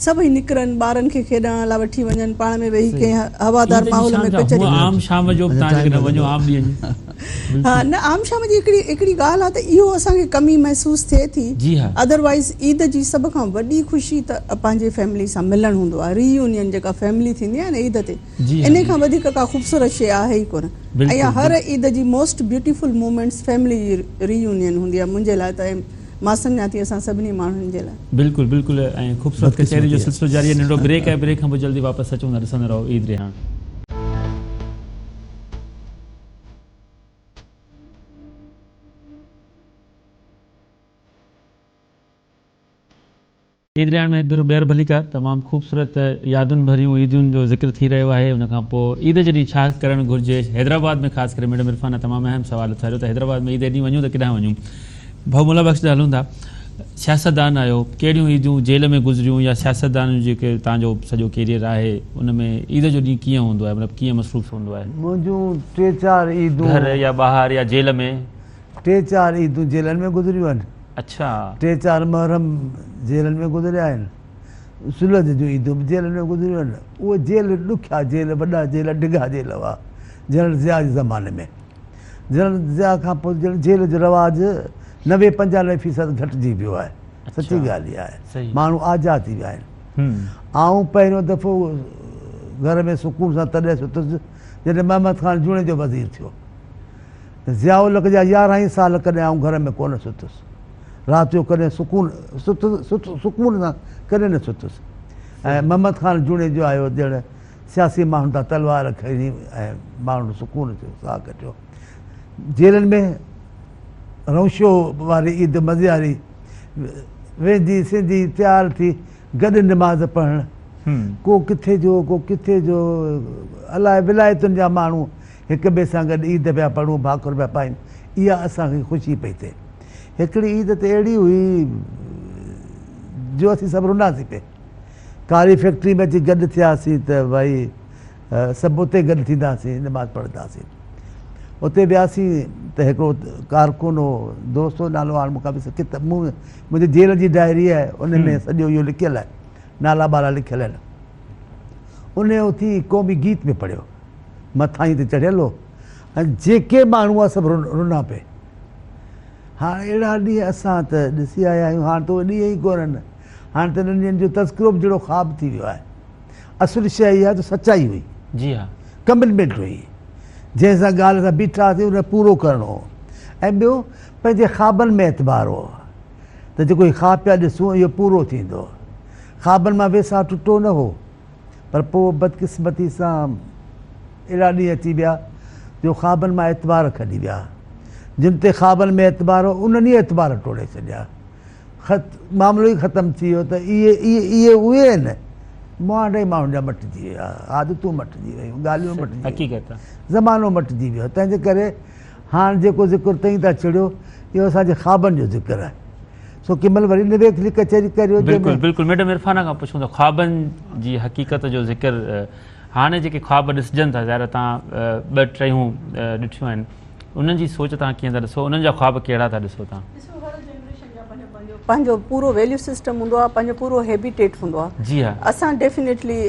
سڀئي نڪرن ٻارن کي کيڏڻ لاء وٺي وڃن پاڻ ۾ ويهي ڪنهن هوادار
عيد جي
ماحول
شام
۾
ڇا
ڪچهري
هونء عام شام جو به توهان جيڪڏهن وڃو عام ڏينهن جي
ها نه عام شام جي هڪڙي هڪڙي ڳالهه آهي ته اهو اسان کي ڪمي محسوس ٿئي ٿي
جي ها.
ادروائيز عيد جي سڀ کان وڏي خوشي ته پنهنجي فيملي سان ملڻ هوندو آهي ري يونين جيڪا فيملي ٿيندي آهي نه عيد تي
جي ها
انهي کان وڌيڪ ڪا خوبصورت شيء آهي ئي ڪونه ۽ اها
بلڪل
هر
بلڪل.
عيد جي موسٽ بيوٽيفل مومينٽس فيملي جي ري يونين هوندي آهي منهنجي لاء ته ۽ مان سمجهان ٿي اسان سڀني ماڻهن جي لاء.
بلڪل بلڪل ۽ خوبصورت ڪچهري
بدقسمتي
جو
آهي.
سلسلو جاري آهي ننڍڙو بريڪ آهي بريڪ کان پوء جلدي واپس اچون ٿا ڏسندا رهو عيد رهاڻ. عيد رهاڻ ۾ هڪ ڀيرو ٻيهر ڀليڪار تمام خوبصورت يادن ڀريون عيدن جو ذڪر ٿي رهيو آهي ان کان پوء عيد جي ڏينهن ڇا ڪرڻ گهرجي حيدرآباد ۾ خاص ڪري ميڊم عرفانه تمام اهم سوال اٿاريو ته حيدرآباد ۾ عيد جي ڏينهن وڃون ته ڪيڏانهن وڃون ڀائو مولا بخش ڏانهن هلون ٿا سياستدان آهيو ڪهڙيون عيدون جيل ۾ گذريون يا سياستدان جو جيڪي توهان جو سڄو ڪيريئر آهي ان ۾ عيد جو ڏينهن ڪيئن هوندو آهي مطلب ڪيئن مصروف هوندو آهي.
منهنجون ٽي چار عيدون.
گهر يا ٻاهر يا جيل ۾.
ٽي چار عيدون جيلن ۾ گذريون آهن.
اڇا.
ٽي چار محرم جيلن ۾ گذريا آهن. ذوالحج جون عيدون به جيلن ۾ گذريون آهن. اهي جيل ڏکيا جيل، وڏا جيل، ڊگها جيل هئا جنرل ضياء جي زماني ۾. جنرل ضياء کان پوء ڄڻ جيل جو رواج نوي پنجانوي فيصد گهٽجي ويو آهي. سچي ڳالهه اها آهي. ماڻهو آجا ٿي ويا آهن. آئون پهريون دفعو گهر ۾ سڪون سان تڏهن ستس جڏهن محمد خان جوڻيجو وزير ٿيو. ضياء الحق جا يارهن ئي سال ڪڏهن آئون گهر ۾ ڪونه ستس. رات جو ڪڏهن سڪون سڪون سان ڪڏهن نه ستس. ۽ محمد خان جوڻيجو آيو ڄڻ سياسي ماڻهن تان تلوار کڻي ۽ ماڻهن سڪون جو ساهه ڪڍيو. جيلن ۾ رونشو واري عيد مزي واري ويندي سيندي تيار ٿي گڏ نماز پڙهڻ ڪو ڪٿي جو ڪو ڪٿي جو الائي ولايتن جا ماڻهو هڪ ٻئي سان گڏ عيد پيا پڙهون ڀاڪر پيا پايون اها اسان کي خوشي پئي ٿئي. هڪڙي عيد ته اهڙي هئي جو اسين سڀ رناسين پئي. ڪاري فيڪٽري ۾ اچي گڏ ٿياسين ته ڀائي سڀ اتي گڏ ٿينداسين نماز پڙهنداسين. اتي وياسين ته هڪڙو ڪارڪن هو دوست هو نالو هاڻ مون کان به مون منهنجي جيل جي ڊائري آهي ان ۾ سڄو اهو لکيل آهي نالا ٻالا لکيل آهن. ان اٿي قومي گيت به پڙهيو مٿائين تي چڙهيل هو ۽ جيڪي ماڻهو هئا سڀ رنا پئي. هاڻ اهڙا ڏينهن اسان ته ڏسي آيا آهيون هاڻ ته اهي ڏينهن ئي ڪونهن. هاڻ ته انهن ڏينهن جو تذڪرو به جهڙو خواب ٿي ويو آهي. اصل شيء اها ته سچائي هئي.
جي ها.
ڪمٽمينٽ هئي. جنهن سان ڳالهه سان بيٺا هئاسين ان کي پورو ڪرڻو هو. ۽ ٻيو پنهنجي خوابن ۾ اعتبار هو ته جيڪو هي خواب پيا ڏسون اهو پورو ٿيندو. خوابن مان ويساهه ٽٽو نه هو. پر پوء بدقسمتي سان اهڙا ڏينهن اچي ويا جو خوابن مان اعتبار کڄي ويا. جن تي خوابن ۾ اعتبار هو انهن ئي اعتبار ٽوڙي ڇڏيا. خط معاملو ئي ختم ٿي ويو ته اهي اهي اهي اهي آهن مهانڊا ئي ماڻهن جا مٽجي ويا عادتون مٽجي ويون ڳالهيون مٽجي ويون
حقيقت آهي
زمانو مٽجي ويو تنهن جي ڪري هاڻ جيڪو ذڪر تئين ٿا ڇڙيو اهو اسان جي خوابن جو ذڪر آهي سو ڪنهن مهل وري نويڪلي ڪچهري ڪريو
بلڪل بلڪل ميڊم عرفانه کان پڇون ته خوابن جي حقيقت جو ذڪر هاڻي جيڪي خواب ڏسجن ٿا ظاهر تان ٻه ٽيون ڏٺيون آهن انهن جي سوچ توهان ڪيئن ٿا ڏسو انهن جا خواب ڪهڙا ٿا ڏسو توهان؟
ڏسو هر جنريشن جا پنهنجو پنهنجو پنهنجو پورو ويليو سسٽم هوندو آهي پنهنجو پورو هيبيٽيٽ هوندو آهي
جي ها
اسان ڊيفينيٽلي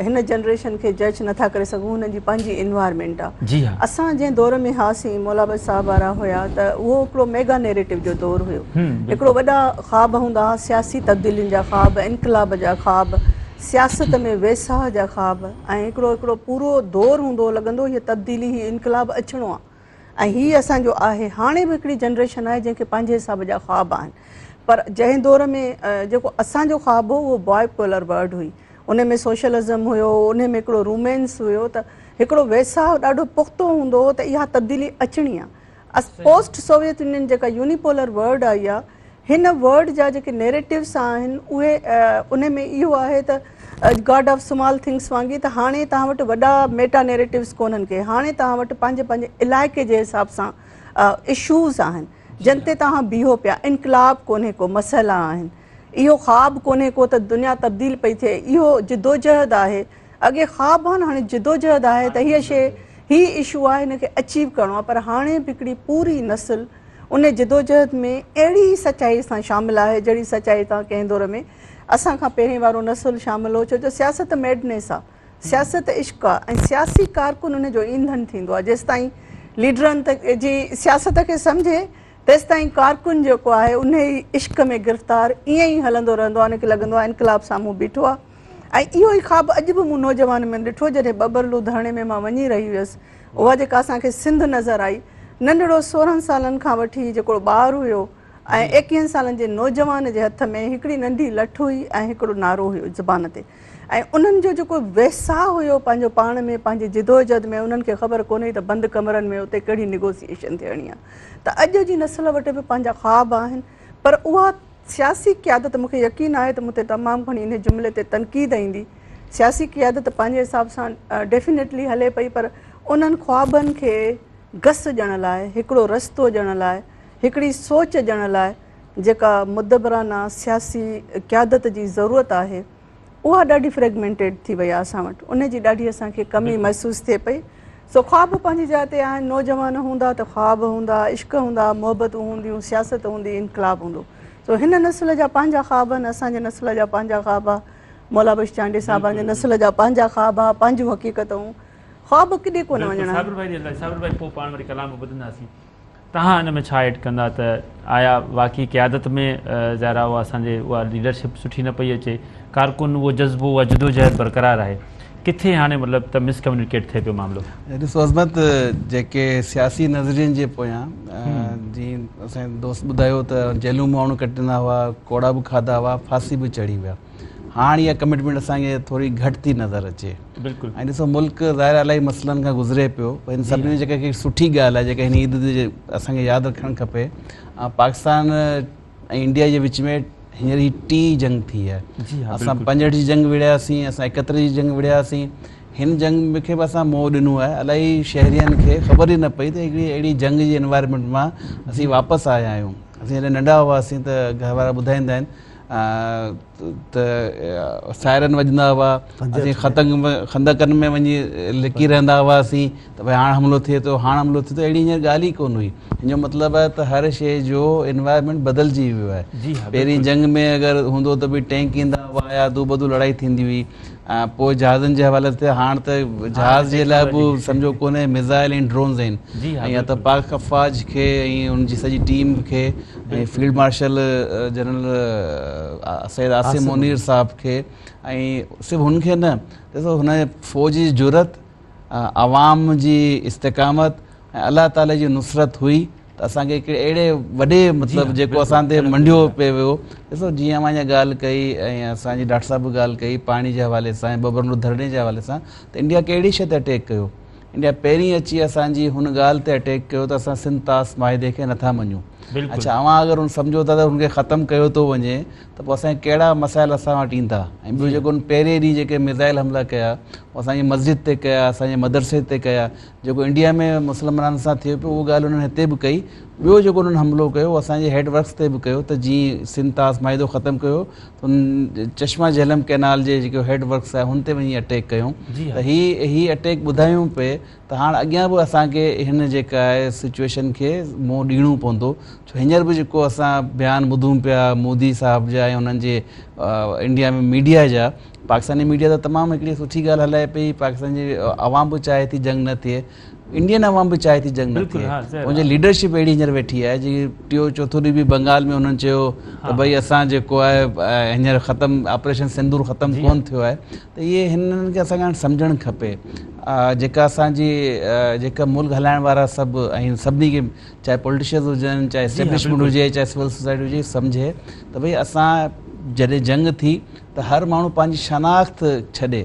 هن جنريشن کي جج نٿا ڪري سگهون هنن جي پنهنجي انوائرمينٽ آهي
جي ها
اسان جنهن دور ۾ هئاسين مولا بخش صاحب وارا هيا ته اهو هڪڙو ميگا نيريٽو جو دور هيو هڪڙو وڏا خواب هوندا هئا سياسي تبديلين جا خواب انقلاب جا خواب سياست ۾ ويساهه جا خواب ۽ هڪڙو هڪڙو پورو دور هوندو هو لڳندو هو هيء تبديلي هي انقلاب اچڻو آ ۽ هي اسان جو آهي هاڻي به هڪڙي جنريشن آهي جنهن کي پنهنجي حساب جا خواب آهن پر جنهن دور ۾ جيڪو اسان جو خواب هو اهو باء پولر ورلڊ هئي ان ۾ سوشلزم هيو ان ۾ هڪڙو رومينس هيو ته هڪڙو ويساهه ڏاڍو پختو هوندو هو ته اها تبديلي اچڻي آ پوسٽ سوويت يونين جيڪا يوني پولر ورلڊ آئي آ هن ورلڊ جا جيڪي نيريٽوز آهن اهي انهي ۾ اهو آهي ته گاڊ آف سمال ٿنگس وانگي ته هاڻي توهان وٽ وڏا ميٽا نيريٽوز ڪونهن ڪي هاڻي توهان وٽ پنهنجي پنهنجي علائقي جي حساب سان اشوز آهن جن تي توهان بيهو پيا انقلاب ڪونهي ڪو مسئلا آهن اهو خواب ڪونهي ڪو ته دنيا تبديل پئي ٿئي اهو جدوجهد آهي اڳي خواب هئا نه هاڻي جدوجهد آهي ته هيء شيء هي اشو آهي هن کي اچيو ڪرڻو آهي پر هاڻي به هڪڙي پوري نسل ان جدوجهد ۾ اهڙي ئي سچائي سان شامل آهي جهڙي سچائي سان ڪنهن دور ۾ اسان کان پهرين وارو نسل شامل هو ڇو جو سياست ميڊنيس آ سياست عشق آ ۽ سياسي ڪارڪن ان جو ايندھن ٿيندو آ جيستائين ليڊرن جي سياست کي سمجهي تيستائين ڪارڪن جيڪو آهي انهي عشق ۾ گرفتار ائين ئي هلندو رهندو آ ان کي لڳندو آ انقلاب سامهون بيٺو آ ۽ اهو ئي خواب اڄ به مون نوجوان ۾ ڏٺو جڏهن ٻٻرلو ڌرڻي ۾ مان وڃي رهي هيس اها جيڪا اسان کي سنڌ نظر آئي ننڍڙو 16 سالن کان وٺي جيڪو ٻار هيو ۽ ايڪيهن سالن جي نوجوان جي هٿ ۾ هڪڙي ننڍي لٺ هئي ۽ هڪڙو نعرو هيو زبان تي ۽ انهن جو جيڪو ويساهه هيو پنهنجو پاڻ ۾ پنهنجي جدوجهد ۾ انهن کي خبر ڪونه هئي ته بند ڪمرن ۾ اتي ڪهڙي نيگوسيئيشن ٿيڻي آهي ته اڄ جي نسل وٽ به پنهنجا خواب آهن پر اها سياسي قيادت مون کي يقين آهي ته مون تي تمام گهڻي انهي جملي تي تنقيد ايندي سياسي قيادت پنهنجي حساب سان ڊيفينيٽلي هلي پئي پر انهن خوابن کي گس ڏيڻ لاء هڪڙو رستو ڏيڻ لاء هڪڙي سوچ ڏيڻ لاء جيڪا مدبرانه سياسي قيادت جي ضرورت آهي اها ڏاڍي فريگمينٽيڊ ٿي وئي آهي اسان وٽ ان جي ڏاڍي اسان کي ڪمي محسوس ٿئي پئي سو خواب پنهنجي جاء تي آهن نوجوان هوندا ته خواب هوندا عشق هوندا محبتون هونديون سياست هوندي انقلاب هوندو سو هن نسل جا پنهنجا خواب آهن اسان جي نسل جا پنهنجا خواب آهي مولا بخش چانڊيي صاحب جي نسل جا پنهنجا خواب آهي پنهنجون حقيقتون خواب ڪڏي ڪونه وڃڻا آهن.
صابر ڀائي جي لاء صابر ڀائي پوء پاڻ وري ڪلام ٻڌنداسين. توهان ان ۾ ڇا ايڊ ڪندا ته آيا واقعي قيادت ۾ ظاهر آهي اها اسان جي اها ليڊرشپ سٺي نه پئي اچي ڪارڪن اهو جذبو اها جدوجهد برقرار آهي ڪٿي هاڻي مطلب ته مس ڪميونيڪيٽ ٿئي پيو معاملو.
ڏسو عظمت جيڪي سياسي نظرين جي پويان جيئن اسان جي دوست ٻڌايو ته جيلون به ماڻهو ڪٽيندا هئا ڪوڙا به کاڌا هئا ڦاسي به چڙهي ويا هاڻ اها ڪمٽمينٽ اسان کي ٿوري گهٽ ٿي نظر اچي.
بلڪل.
۽ ڏسو ملڪ ظاهر الاهي مسئلن کان گذري پيو پر هن سڀني ۾ جيڪا هڪ سٺي ڳالهه آهي جيڪا هن عيد تي اسان کي ياد رکڻ کپي پاڪستان ۽ انڊيا جي وچ ۾ هينئر هي ٽي جنگ ٿي آهي اسان 65 جي جنگ وڙهياسين اسان 71 جي جنگ وڙهياسين هن جنگ کي به اسان منهن ڏنو آهي الاهي شهرين کي خبر ئي نه پئي ته هڪڙي اهڙي جنگ جي انوائرمينٽ مان اسين واپس آيا آهيون اسين جڏهن ننڍا هئاسين ته گهر وارا ٻڌائيندا آهن ته سائرن وڄندا هئا اسين خطنگ خندقن ۾ وڃي لڪي رهندا هئاسين ته ڀئي هاڻ حملو ٿئي ٿو هاڻ حملو ٿئي ٿو اهڙي هينئر ڳالهه ئي ڪونه هئي هن جو مطلب آهي ته هر شيء جو انوائرمينٽ بدلجي ويو آهي پهرين جنگ ۾ اگر هوندو ته به ٽينڪ ايندا هئا يا دوبدو لڙائي ٿيندي هئي پوء جهازن جي حوالي تي هاڻ ته جهاز جي لاء به سمجهو ڪونهي ميزائل ۽ ڊرونز آهن ۽ يا ته پاڪ افواج کي ۽ ان جي سڄي ٽيم کي ۽ field marshal general Syed Asim Munir صاحب کي ۽ صرف هن کي نه ڏسو هن فوج جي جرئت عوام جي استقامت ۽ الله تعالي جي نصرت هئي ته اسان کي هڪڙي اهڙي وڏي مطلب جيڪو اسان تي منڍيو پئي ويو ڏسو جيئن اوهان جا ڳالهه ڪئي ۽ اسان جي ڊاڪٽر صاحب به ڳالهه ڪئي پاڻي جي حوالي سان ۽ ٻٻرنو ڌرڻي جي حوالي سان ته انڊيا ڪهڙي شيء تي اٽيڪ ڪيو انڊيا پهرين اچي اسان جي هن ڳالهه تي اٽيڪ ڪيو ته اسان سنڌ طاس معاهدي کي نٿا مڃون اڇا اوهان اگر ان سمجهو ٿا ته ان کي ختم ڪيو ٿو وڃي ته پوء اسان ڪهڙا مسائل اسان وٽ ايندا ۽ ٻيو جيڪو ان پهرين ڏينهن جيڪي ميزائل حملا ڪيا اسان جي مسجد تي ڪيا اسان جي مدرسي تي ڪيا جيڪو انڊيا ۾ مسلمانن سان ٿئي پيو اهو ڳالهه انهن هتي به ڪئي ٻيو جيڪو انهن حملو ڪيو اهو اسان جي هيڊ ورڪس تي به ڪيو ته جيئن سنڌ طاس معاهدو ختم ڪيو ته ان چشما جهلم ڪئنال جي جيڪو هيڊ ورڪس آهي هن تي وڃي اٽيڪ ڪيون ته هي هي اٽيڪ ٻڌايون پئي ته هاڻ اڳيان به اسان کي هن جيڪا آهي سچويشن کي منهن ڏيڻو پوندو ڇو هينئر به جيڪو اسان بيان ٻڌون پيا مودي صاحب جا ۽ انهن جي انڊيا ۾ ميڊيا جا پاڪستاني ميڊيا ته تمام هڪڙي سٺي ڳالهه هلائي پئي پاڪستان جي عوام به چاهي ٿي جنگ نه ٿئي انڊين عوام به چاهي ٿي جنگ نه ٿئي ان جي ليڊرشپ اهڙي هينئر ويٺي آهي جي ٽيو چوٿو ڏينهن به بنگال ۾ انهن چيو ته ڀئي اسان جيڪو آهي هينئر ختم آپريشن سندور ختم ڪون ٿيو آهي ته اهي هنن کي اسان کي هاڻي سمجهڻ کپي جيڪا اسان جي جيڪا ملڪ هلائڻ وارا سڀ ۽ سڀني کي چاهي پوليٽيشنز هجن چاهي اسٽيبلشمينٽ هجي چاهي سول سوسائٽي هجي سمجهي ته ڀئي اسان جڏهن جنگ ٿي ته هر ماڻهو پنهنجي شناخت ڇڏي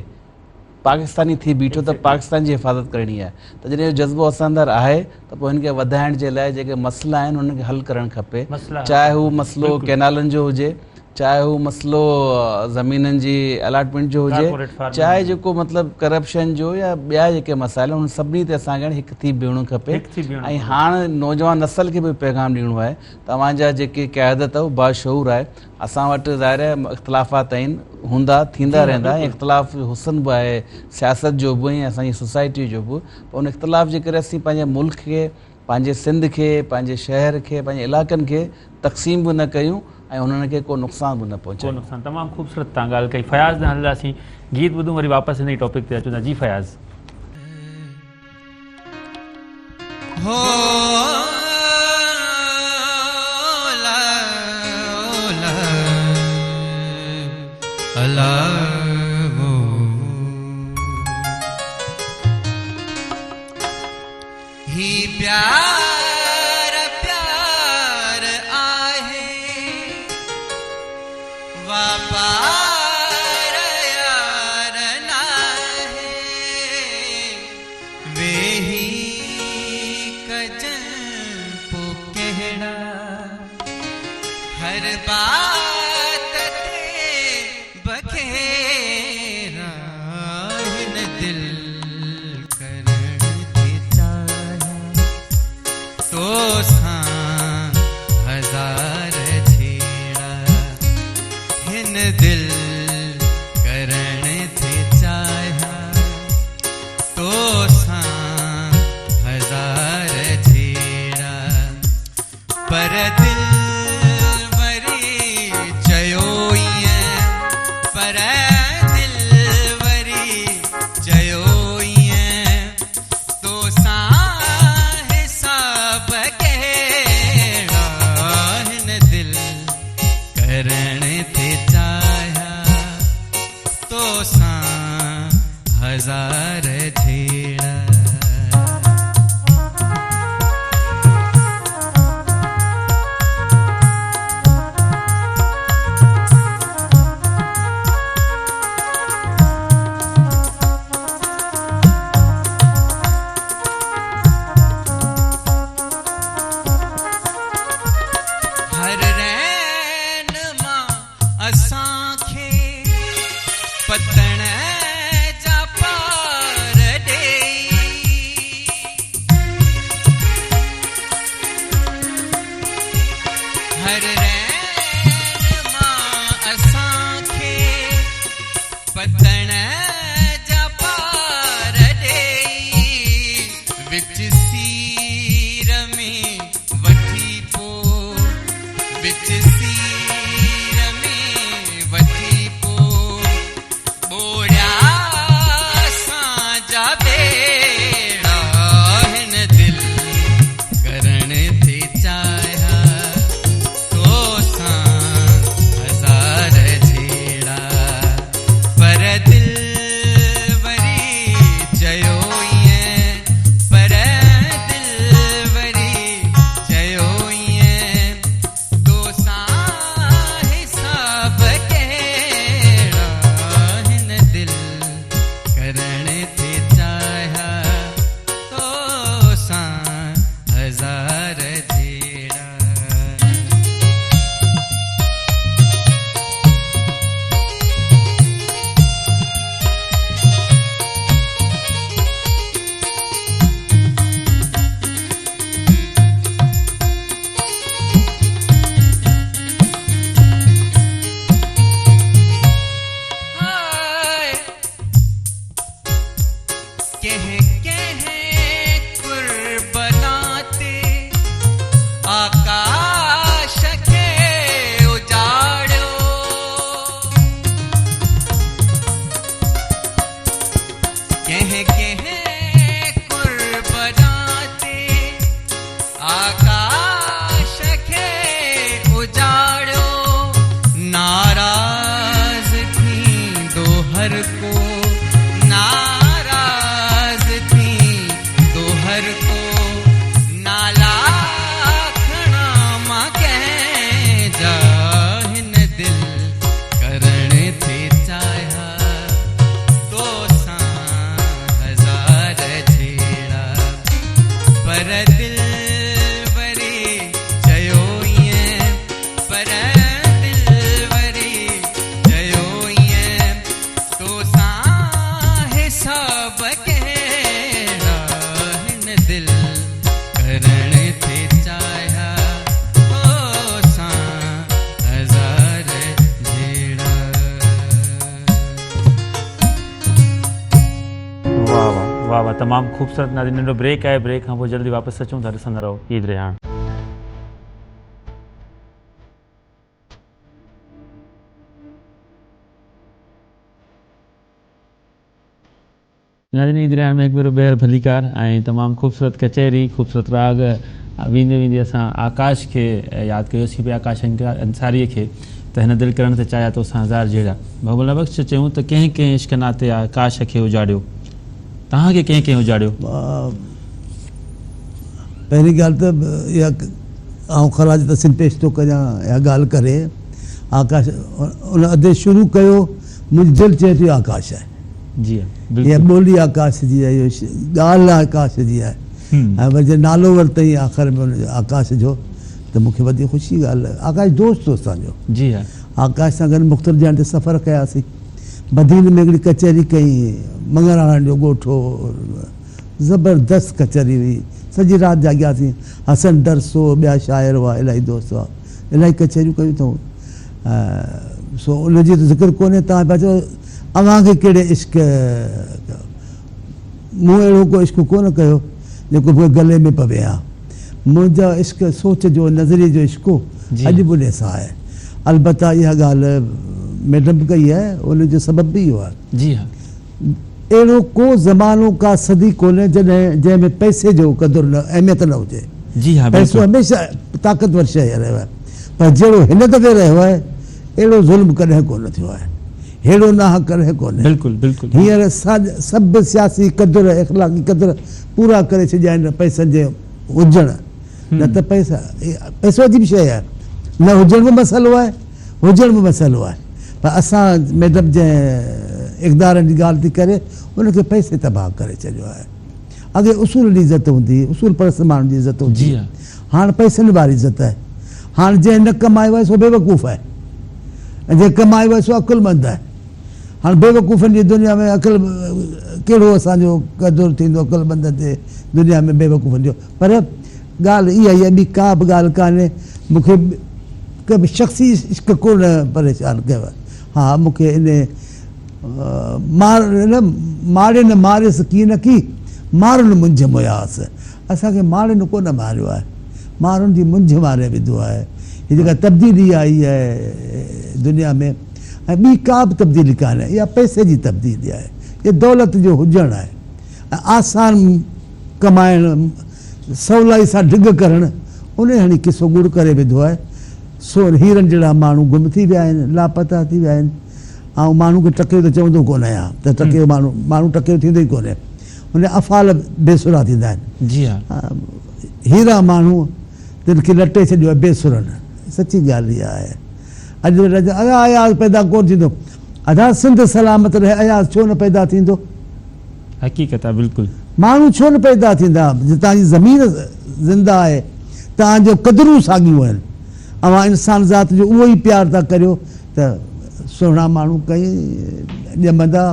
پاڪستاني ٿي بيٺو ته پاڪستان جي حفاظت ڪرڻي آهي ته جڏهن اهو جذبو اسان اندر آهي ته پوء هن کي وڌائڻ جي لاء جيڪي مسئلا آهن انهن کي حل ڪرڻ کپي چاهي هو مسئلو ڪينالن جو هجي چاهي هو مسئلو زمينن جي الاٽمينٽ جو هجي چاهي جيڪو مطلب ڪرپشن جو يا ٻيا جيڪي مسائل آهن انهن سڀني تي اسان کي هڪ ٿي بيهڻو کپي ۽ هاڻ نوجوان نسل کي به پيغام ڏيڻو آهي ته اوهان جا جيڪي قيادت اهو باشعور آهي اسان وٽ ظاهر آهي اختلافات آهن هوندا ٿيندا رهندا ۽ اختلاف حسن به آهي سياست جو به ۽ اسان جي سوسائٽي جو به پر ان اختلاف جي ڪري اسين پنهنجي ملڪ کي پنهنجي سنڌ کي، پنهنجي شهر کي، پنهنجي علائقن کي تقسيم به نه ڪيون ۽ انهن کي ڪو نقصان به نه
ڪو
پهچايون.
نقصان تمام خوبصورت توهان ڳالهه ڪئي فياض ڏانهن هلنداسين گيت ٻڌون وري واپس ان ئي ٽاپڪ تي اچون ٿا جي فياض.
هو لا لا الا هو. هي پيار پيار آهي واپار يار ناهي ويهي ڪجن پو ڪهڙا هر بات تي بکيرا هن دل ڪرڻ ٿي چاهيان توسان هزار جهيڙا هن دل ڪرڻ ٿي چاهيان توسان هزار جهيڙا پر دل وري چيو ائين پر دل وري چيو ائين توسان حساب ڪهڙا هن دل ڪرڻ ٿي چاهيان توسان هزار جهيڙا. هر رين مان اسان کي پتڻ جا پار ڏيئي. هر رين مان اسان کي پتڻ جا پار ڏيئي. وچ سير ۾ وٺي پو وچ سير ۾ وٺي پو ٻوڙيا اسان جا ٻيڙا هن دل ڪرڻ ٿي چاهيا توسان هزار جهيڙا پر دل وري چيو ائين پر دل وري چيو ائين توسان حساب ڪهڙا هن دل ڪرڻ ٿي چاهيا توسان هزار جهيڙا. ڪنهن ڪنهن قربنا تي آڪاش کي اجاڙيو. ڪنهن ڪنهن قربنا تي آڪاش کي اجاڙيو. ناراض ٿيندو هر ڪو ناراض ٿيندو هر ڪو نالا کڻان مان ڪنهن جا هن دل ڪرڻ ٿي چاهيا توسان هزار جهيڙا پر دل وري چيو ائين پر دل وري چيو ائين توسان
واه واه تمام خوبصورت ناظرين ننڍو بريڪ آهي بريڪ کان پوء جلدي واپس اچون ٿا ڏسندا رهو عيد رهاڻ. ناظرين عيد رهاڻ ۾ هڪ ڀيرو ٻيهر ڀليڪار ۽ تمام خوبصورت ڪچهري خوبصورت راڳ ويندي ويندي اسان آڪاش کي ياد ڪيوسين پيا آڪاش انصاري کي ته هن دل ڪرڻ ته چاهيا توسان هزار جهيڙا ڀڳل بخش چيون ته ڪنهن ڪنهن عشق ناتي آڪاش کي اجاڙيو توهان کي ڪنهن ڪنهن اجاڙيو؟
پهرين ڳالهه ته اها آئون خراج تحسين پيش ٿو ڪريان اها ڳالهه ڪري آڪاش ان ادي شروع ڪيو منهنجي دل چئي ٿي آڪاش آهي.
جي ها
بلڪل. اها ٻولي آڪاش جي آهي اهو ڳالهه آڪاش جي آهي ۽ وري جڏهن نالو ورتائين آخر ۾ ان جو آڪاش جو ته مون کي وڌيڪ خوشي جي ڳالهه آڪاش دوست هو اسان جو.
جي ها.
آڪاش سان گڏ مختلف جاين تي سفر ڪياسين. بدين ۾ هڪڙي ڪچهري ڪئي مڱڻهارن جو ڳوٺ هو زبردست ڪچهري هئي سڄي رات جاڳياسين حسن درس هو ٻيا شاعر هئا الاهي دوست هئا الاهي ڪچهريون ڪيون اٿئون سو ان جي ته ذڪر ڪونهي توهان پيا چئو اوهان کي ڪهڙي عشق مون اهڙو ڪو عشق ڪونه ڪيو جيڪو مون کي گلي ۾ پوي ها. منهنجو عشق سوچ جو نظريي جو عشق هو اڄ به انهي سان آهي. البته اها ڳالهه ميڊم به ڪئي آهي ان جو سبب به اهو آهي.
جي ها.
اهڙو ڪو زمانو ڪا صدي ڪونهي جڏهن جنهن ۾ پئسي جو قدر نه اهميت نه هجي.
جي ها
پئسو
بلڪل.
هميشه طاقتور شيء رهيو آهي پر جهڙو هن دفعي رهيو آهي اهڙو ظلم ڪڏهن ڪونه ٿيو آهي. ههڙو ناحق ڪڏهن ڪونهي.
بلڪل بلڪل.
هينئر سڀ سياسي قدر اخلاقي قدر پورا ڪري ڇڏيا آهن پئسن جي هجڻ نه ته پئسا پئسو عجيب شيء آهي نه هجڻ به مسئلو آهي هجڻ به مسئلو آهي پر اسان ميڊم جنهن اقدارن جي ڳالهه ٿي ڪري ان کي پئسي تباهه ڪري ڇڏيو آهي اڳي اصول جي عزت هوندي هئي اصول پرست ماڻهن جي عزت هوندي هئي هاڻ پئسن واري عزت آهي هاڻ جنهن نه ڪمايو آهي سو بيوقوف آهي ۽ جنهن ڪمايو آهي سو عقلمند آهي. هاڻ بيوقوفن جي دنيا ۾ عقل ڪهڙو اسان جو قدر ٿيندو عقلمندن جي دنيا ۾ بيوقوفن جو. پر ڳالهه اها ئي آهي ٻي ڪا به ڳالهه ڪانهي. مون کي ڪنهن به شخصي عشق ڪونه پريشان ڪيو آهي. ها مون کي انهي مار نه ماڙين ماريس ڪينڪي مارن منجهه موياس. اسان کي ماڙين ڪونه ماريو آهي، ماڻهن جي منجهه ماري وڌو آهي. هي جيڪا تبديلي آئي آهي دنيا ۾ ۽ ٻي ڪا به تبديلي ڪانهي، اها پئسي جي تبديلي آهي، اها دولت جو هجڻ آهي ۽ آسان ڪمائڻ، سولائي سان ڊڳ ڪرڻ، انهي هڻي قصو ڳڙ ڪري وڌو آهي. سو هيرن جهڙا ماڻهو گم ٿي ويا آهن، لاپتا ٿي ويا آهن. آئون ماڻهو کي ٽڪيو ته چوندو ڪونه آهيان ته ٽڪيو ماڻهو، ماڻهو ٽڪيو ٿيندو ئي ڪونهي. ان جا افعال بي سرا ٿيندا آهن.
جي ها.
هيرا ماڻهو تن کي لٽي ڇڏيو آهي بي سرن. سچي ڳالهه اها آهي. اڄ وڏا چون ادا اياز پيدا ڪونه ٿيندو. ادا سنڌ سلامت رهي اياز ڇو نه پيدا ٿيندو.
حقيقت آهي بلڪل.
ماڻهو ڇو نه پيدا ٿيندا جتان جي زمين زنده آهي تان جو قدرون ساڳيون آهن. اوهان انسان ذات جو اهو ئي پيار ٿا ڪريو ته سهڻا ماڻهو ڪئين ڄمندا.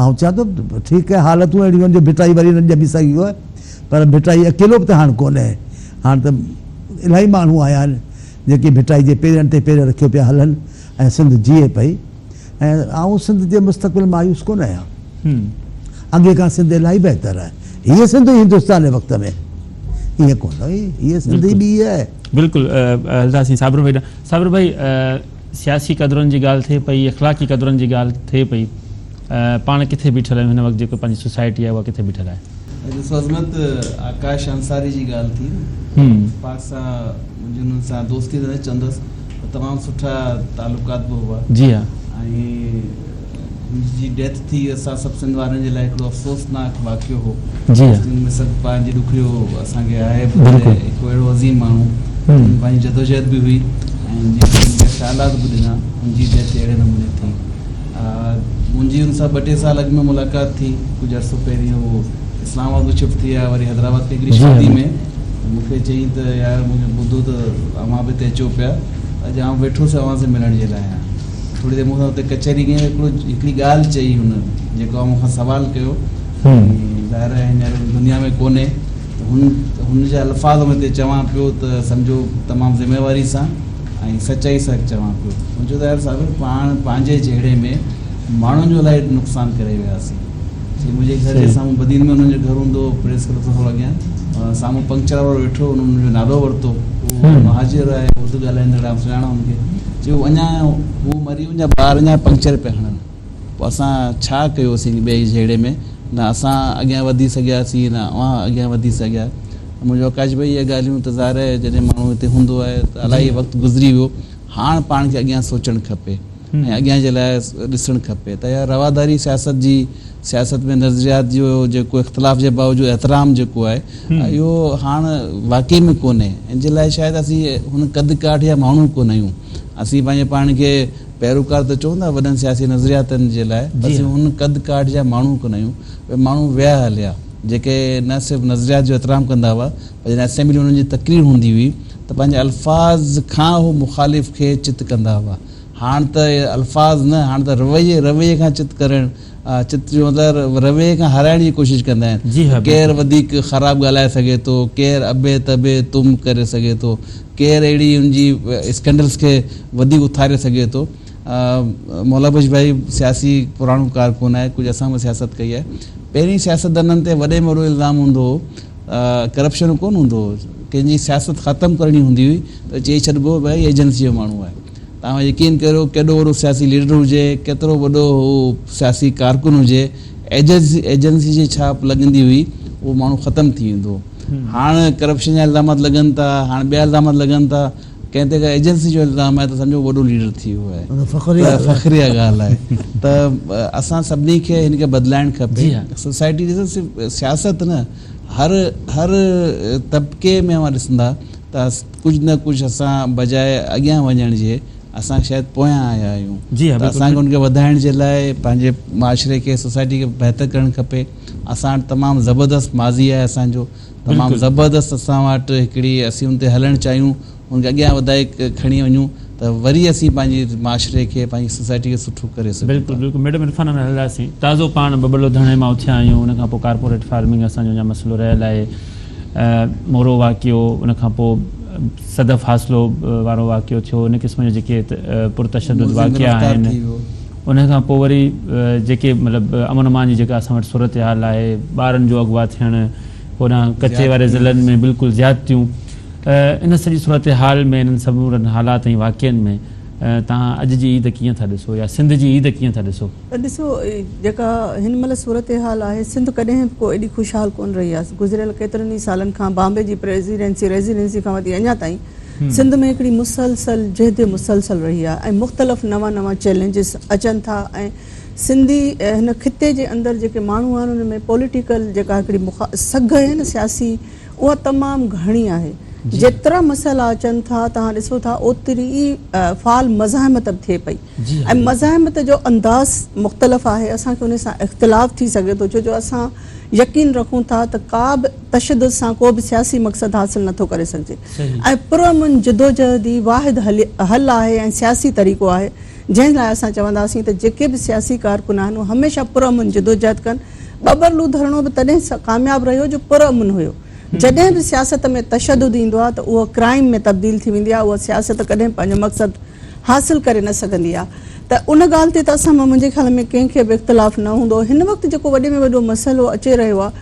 آئون چوان ٿو ٺيڪ آهي حالتون اهڙيون آهن جو ڀٽائي وري نه ڄمي سگهيو آهي پر ڀٽائي اڪيلو به ته هاڻ ڪونهي هاڻ ته الاهي ماڻهو آيا آهن جيڪي ڀٽائي جي پيرن تي پير رکيو پيا هلن ۽ سنڌ جيئي پئي ۽ آئون سنڌ جي مستقبل مايوس ڪونه آهيان اڳي کان سنڌ الاهي بهتر آهي هيء سنڌ هئي هندستان جي وقت ۾ ائين ڪونه هئي هيء سنڌ ئي ٻي آهي.
بلڪل هلنداسين صابر ڀائي ڏانهن صابر ڀائي سياسي قدرن جي ڳالهه ٿئي پئي، اخلاقي قدرن جي ڳالهه ٿئي پئي، پاڻ ڪٿي بيٺل آهيون، هن وقت جيڪو پنهنجي سوسائٽي آهي اها ڪٿي بيٺل آهي؟
ڏسو عظمت آڪاش انصاري جي ڳالهه ٿي نه اتفاق سان منهنجي انهن سان دوستي ته نه چوندس پر تمام سٺا تعلقات به هئا.
جي ها.
۽ هن جي ڊيٿ ٿي اسان سڀ سنڌ وارن جي لاء هڪڙو افسوسناڪ واقعو هو.
جي ها.
جن ۾ سڀ پنهنجي ڏکيو اسان کي آهي به ته هڪ اهڙو عظيم ماڻهو جنهن پنهنجي جدوجهد به هئي ۽ جنهن پنهنجا خيالات به ڏنا ان جي ڊيٿ اهڙي نموني ٿي. منهنجي ان سان ٻه ٽي سال اڳ ۾ ملاقات ٿي ڪجهه عرصو پهرين هو اسلام آباد به شفٽ ٿي آيو وري حيدرآباد کي هڪڙي شادي ۾ مون کي چيائين ته يار مون کي ٻڌو ته اوهان به هتي اچو پيا اڄ آئون ويٺو سو اوهان سان ملڻ جي لاء آهيان. ٿوري دير مون سان اتي ڪچهري ڪئي هڪڙو هڪڙي ڳالهه چئي هن جيڪو مون کان سوال ڪيو ظاهر آهي هينئر دنيا ۾ ڪونهي ته هن هن جا الفاظ ۾ هتي چوان پيو ته سمجهو تمام ذميواري سان ۽ سچائي سان چوان پيو هن چيو ته يار صابر پاڻ پنهنجي جهيڙي ۾ ماڻهن جو الاهي نقصان ڪري وياسين. چي منهنجي گهر جي سامهون بدين ۾ انهن جو گهر هوندو هو پريس ڪلب کان ٿورو اڳيان سامهون پنڪچر وارو ويٺو هو انهن منهنجو نالو ورتو هو مهاجر آهي اردو ڳالهائيندڙ آهي سڃاڻان هن کي چي هو اڃا هو مري ويو ٻار اڃا پنڪچر پيا هڻن پوء اسان ڇا ڪيوسين ٻئي جهيڙي ۾ نه اسان اڳيان وڌي سگهياسين نه اوهان اڳيان وڌي سگهيا منهنجو آڪاش ڀائي اهي ڳالهيون ته ظاهر آهي جڏهن ماڻهو هتي هوندو آهي ته الاهي وقت گذري ويو هاڻ پاڻ کي اڳيان سوچڻ کپي ۽ اڳيان جي لاء ڏسڻ کپي ته اها رواداري سياست جي سياست ۾ نظريات جو جيڪو اختلاف جي باوجود احترام جيڪو آهي اهو هاڻ واقعي ۾ ڪونهي ان جي لاء شايد اسين هن قد ڪاٺ جا ماڻهو ڪونه آهيون اسين پنهنجي پاڻ کي پيروڪار ته چون ٿا وڏن سياسي نظرياتن جي لاء پر اسين هن قد ڪاٺ جا ماڻهو ڪونه آهيون اهي ماڻهو ويا هليا جيڪي نه صرف نظريات جو احترام ڪندا هئا پر جڏهن اسيمبلي ۾ انهن جي تقرير هوندي هئي ته پنهنجي الفاظ کان هو مخالف کي چت ڪندا هئا. هاڻ ته الفاظ نه هاڻ ته رويي رويي کان چت ڪرڻ چت جو مطلب رويي کان هارائڻ جي ڪوشش ڪندا آهن ته ڪير وڌيڪ خراب ڳالهائي سگهي ٿو ڪير ابي تبي تم ڪري سگهي ٿو ڪير اهڙي ان جي اسڪينڊلز کي وڌيڪ اٿاري سگهي ٿو. مولا بخش ڀائي سياسي پراڻو ڪارڪن آهي ڪجهه اسان به سياست ڪئي آهي پهرين سياستدانن تي وڏي ۾ وڏو الزام هوندو هو ڪرپشن ڪونه هوندو هو، ڪنهن جي سياست ختم ڪرڻي هوندي هئي ته چئي ڇڏبو هو ڀائي ايجنسي جو ماڻهو آهي. توهان يقين ڪريو ڪيڏو وڏو سياسي ليڊر هجي، ڪيترو وڏو هو سياسي ڪارڪن هجي، ايجنسي جي ڇاپ لڳندي هئي اهو ماڻهو ختم ٿي ويندو هو. هاڻ ڪرپشن جا الزامات لڳن ٿا، هاڻ ٻيا الزامات لڳن ٿا، ڪنهن تي ڪا ايجنسي جو الزام آهي ته سمجهو وڏو ليڊر ٿي ويو آهي ته فخريه ڳالهه آهي ته اسان سڀني کي هن کي بدلائڻ کپي سوسائٽي ڏسو صرف سياست نه هر هر طبقي ۾ اوهان ڏسندا ته ڪجهه نه ڪجهه اسان بجاء اڳيان وڃڻ جي اسان شايد پويان آيا آهيون ته اسان کي ان کي وڌائڻ جي لاء پنهنجي معاشري کي سوسائٽي کي بهتر ڪرڻ کپي اسان وٽ تمام زبردست ماضي آهي اسان جو تمام زبردست اسان وٽ هڪڙي اسين ان تي هلڻ چاهيون ان کي اڳيان وڌائي کڻي وڃون ته وري اسين پنهنجي معاشري کي پنهنجي سوسائٽي کي سٺو ڪري سگهون
بلڪل بلڪل ميڊم عرفان هاڻي هلنداسين تازو پاڻ ٻٻلو ڌڻي مان اٿيا آهيون ان کان پوء ڪارپوريٽ فارمنگ اسان جو اڃا مسئلو رهيل آهي مورو واقعو ان کان پوء صدف حاصلو وارو واقعو ٿيو ان قسم جا جيڪي پرتشدد واقعا آهن ان کان پوء وري جيڪي مطلب امن امان جي جيڪا اسان وٽ صورتحال آهي ٻارن جو اغوا ٿيڻ هوڏانهن ڪچي واري ضلعن ۾ بلڪل زيادتيون ان سڄي صورتحال ۾ انهن سمورن حالات ۽ واقعن ۾ توهان اڄ جي عيد ڪيئن ٿا ڏسو يا سنڌ جي عيد ڪيئن ٿا ڏسو؟
ڏسو جيڪا هن مهل صورتحال آهي سنڌ ڪڏهن به ڪو ايڏي خوشحال ڪونه رهي آهي گذريل ڪيترن ئي سالن کان بامبي جي پريزيڊنسي ريزيڊنسي کان وٺي اڃا تائين سنڌ ۾ هڪڙي مسلسل جهد مسلسل رهي آهي ۽ مختلف نوان نوان چئلينجز اچن ٿا ۽ سنڌي هن خطي جي اندر جيڪي ماڻهو آهن ان ۾ پوليٽيڪل جيڪا هڪڙي سگهه آهي نه سياسي اها تمام گهڻي آهي جيترا مسئلا اچن ٿا توهان ڏسو ٿا اوتري ئي فعال مزاحمت به ٿئي پئي ۽ مزاحمت جو انداز مختلف آهي اسان کي ان سان اختلاف ٿي سگهي ٿو ڇو جو اسان يقين رکون ٿا ته ڪا به تشدد سان ڪو به سياسي مقصد حاصل نٿو ڪري سگهجي ۽ پرامن جدوجهد ئي واحد حل آهي ۽ سياسي طريقو آهي جنهن لاء اسان چونداسين ته جيڪي به سياسي ڪارڪن آهن اهي هميشه پرامن جدوجهد ڪن ٻٻرلو ڌرڻو به تڏهن ڪامياب رهيو جو پرامن هيو جڏهن به سياست ۾ تشدد ايندو آهي ته اهو ڪرائيم ۾ تبديل ٿي ويندي آهي اها سياست ڪڏهن به پنهنجو مقصد حاصل ڪري نه سگهندي آهي ته ان ڳالهه تي ته اسان مان منهنجي خيال ۾ ڪنهن کي به اختلاف نه هوندو. هن وقت جيڪو وڏي ۾ وڏو مسئلو اچي رهيو آهي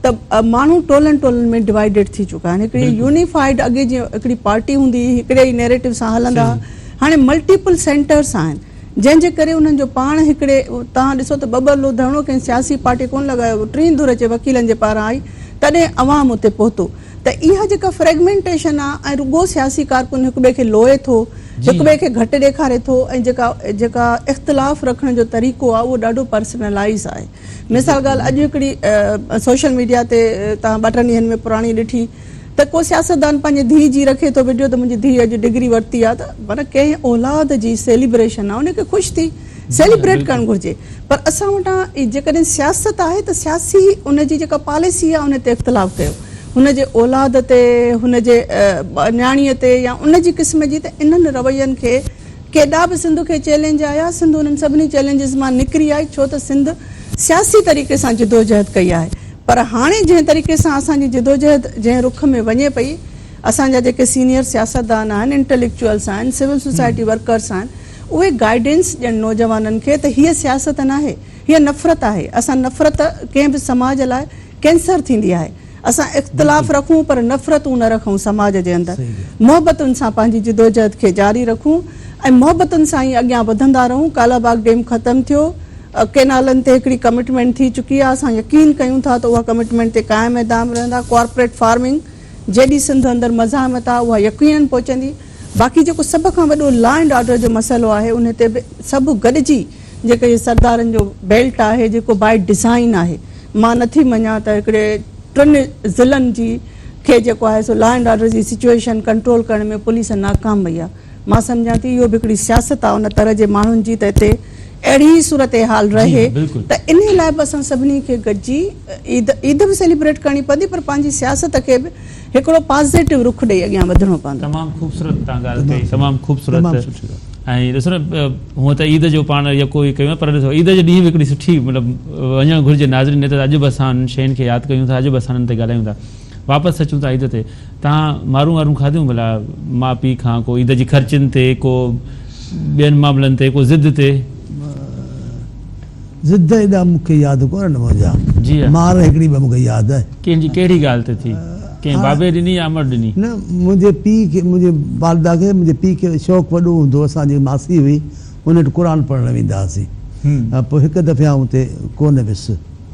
ته ماڻهو ٽولن ٽولن ۾ ڊوائيڊيڊ ٿي چڪا آهن. هڪڙي يونيفائيڊ اڳي جيئن هڪڙي پارٽي هوندي هئي هڪڙي ئي نيريٽو سان هلندا هئا هاڻي ملٽيپل سينٽرس آهن جنهن جي ڪري انهن جو پاڻ هڪڙي توهان ڏسو ته ٻٻرلو ڌرڻو ڪنهن سياسي پارٽي ڪونه لڳايو ٽين ڌر جي وڪيلن جي پاران آئي تڏهن عوام اتي پهتو. ته اها جيڪا فريگمينٽيشن آ ۽ رڳو سياسي ڪارڪن هڪ ٻئي کي لوئي ٿو، هڪ ٻئي کي گهٽ ڏيکاري ٿو ۽ جيڪا جيڪا اختلاف رکڻ جو طريقو آ اهو ڏاڍو پرسنلائيز آهي. مثال ڳالهه اڄ هڪڙي سوشل ميڊيا تي توهان ٻه ٽن ڏينهن ۾ پراڻي ڏٺي ته ڪو سياستدان پنهنجي ڌيء جي رکي ٿو وڊيو ته منهنجي ڌيء اڄ ڊگري ورتي آ ته معنيٰ ڪنهن اولاد جي سيليبريشن آ ان کي خوش ٿي سيليبريٽ ڪرڻ گهرجي پر اسان وٽان جيڪڏهن سياست آهي ته سياسي ان جي جيڪا پاليسي آهي ان تي اختلاف ڪيو هن جي اولاد تي هن جي نياڻي تي يا ان جي قسم جي ته انهن روين کي ڪيڏا به سنڌ کي چئلينج آيا سنڌ انهن سڀني چئلينجز مان نڪري آئي ڇو ته سنڌ سياسي طريقي سان جدوجهد ڪئي آهي پر هاڻي جنهن طريقي سان اسان جي جدوجهد جنهن رخ ۾ وڃي پئي اسان جا جيڪي سينيئر سياستدان آهن انٽليڪچوئلس آهن سول سوسائٽي ورڪرس آهن اهي گائيڊنس ڏين نوجوانن کي ته هيء سياست ناهي. هيء نفرت آهي. اسان نفرت ڪنهن به سماج لاء ڪينسر ٿيندي آهي. اسان اختلاف رکون پر نفرتون نه رکون سماج جي اندر. محبتن سان پنهنجي جدوجهد کي جاري رکون ۽ محبتن سان ئي اڳيان وڌندا رهون. ڪالا باغ ڊيم ختم ٿيو، ڪينالن تي هڪڙي ڪمٽمينٽ ٿي چڪي آهي، اسان يقين ڪيون ٿا ته اها ڪمٽمينٽ تي قائم ۽ دائم رهندا. ڪارپوريٽ فارمنگ جيڏي سنڌ اندر مزاحمت آهي اها يقينن پهچندي. باقي جيڪو سڀ کان وڏو لا اينڊ آرڊر جو مسئلو آهي ان تي به سڀ گڏجي جيڪي هي سردارن جو بيلٽ آهي جيڪو باء ڊزائين آهي مان نٿي مڃان ته هڪڙي ٽن ضلعن جي کي جيڪو آهي سو لا اينڊ آرڊر جي سچوئيشن ڪنٽرول ڪرڻ ۾ پوليس ناڪام وئي آهي مان سمجهان ٿي اهو به هڪڙي سياست آهي ان تر جي ماڻهن جي ته هتي اهڙي ئي صورتحال رهي ته انهي لاء به اسان سڀني کي گڏجي عيد عيد به سيليبريٽ ڪرڻي پوندي پر پنهنجي سياست کي به هڪڙو پازيٽو رخ ڏئي اڳيان وڌڻو پوندو.
تمام خوبصورت تان ڳالهه ڪئي تمام خوبصورت ۽ ڏسو نه هونء ته عيد جو پاڻ يڪو ئي ڪيون پر ڏسو عيد جي ڏينهن به هڪڙي سٺي مطلب وڃڻ گهرجي ناظرين نه ته اڄ به اسان انهن شين کي ياد ڪيون ٿا اڄ به اسان انهن تي ڳالهايون ٿا واپس اچون ٿا عيد تي تان مارون وارون کاڌيون ڀلا ماء پيء کان ڪو عيد جي خرچين تي ڪو ٻين معاملن تي ڪو ضد تي.
ضد ايڏا مون کي ياد ڪونهن منهنجا.
جي ها.
مار هڪڙي ٻه مون کي ياد آهي.
ڪنهن جي ڪهڙي ڳالهه تي ٿي؟ ڪنهن بابي ڏني يا امڙ ڏني؟
نه منهنجي پيء کي منهنجي والده کي منهنجي پيء کي شوق وڏو هوندو هو اسان جي ماسي هئي ان وٽ قرآن پڙهڻ ويندا هئاسين پوء هڪ دفعي آئون اتي ڪونه ويس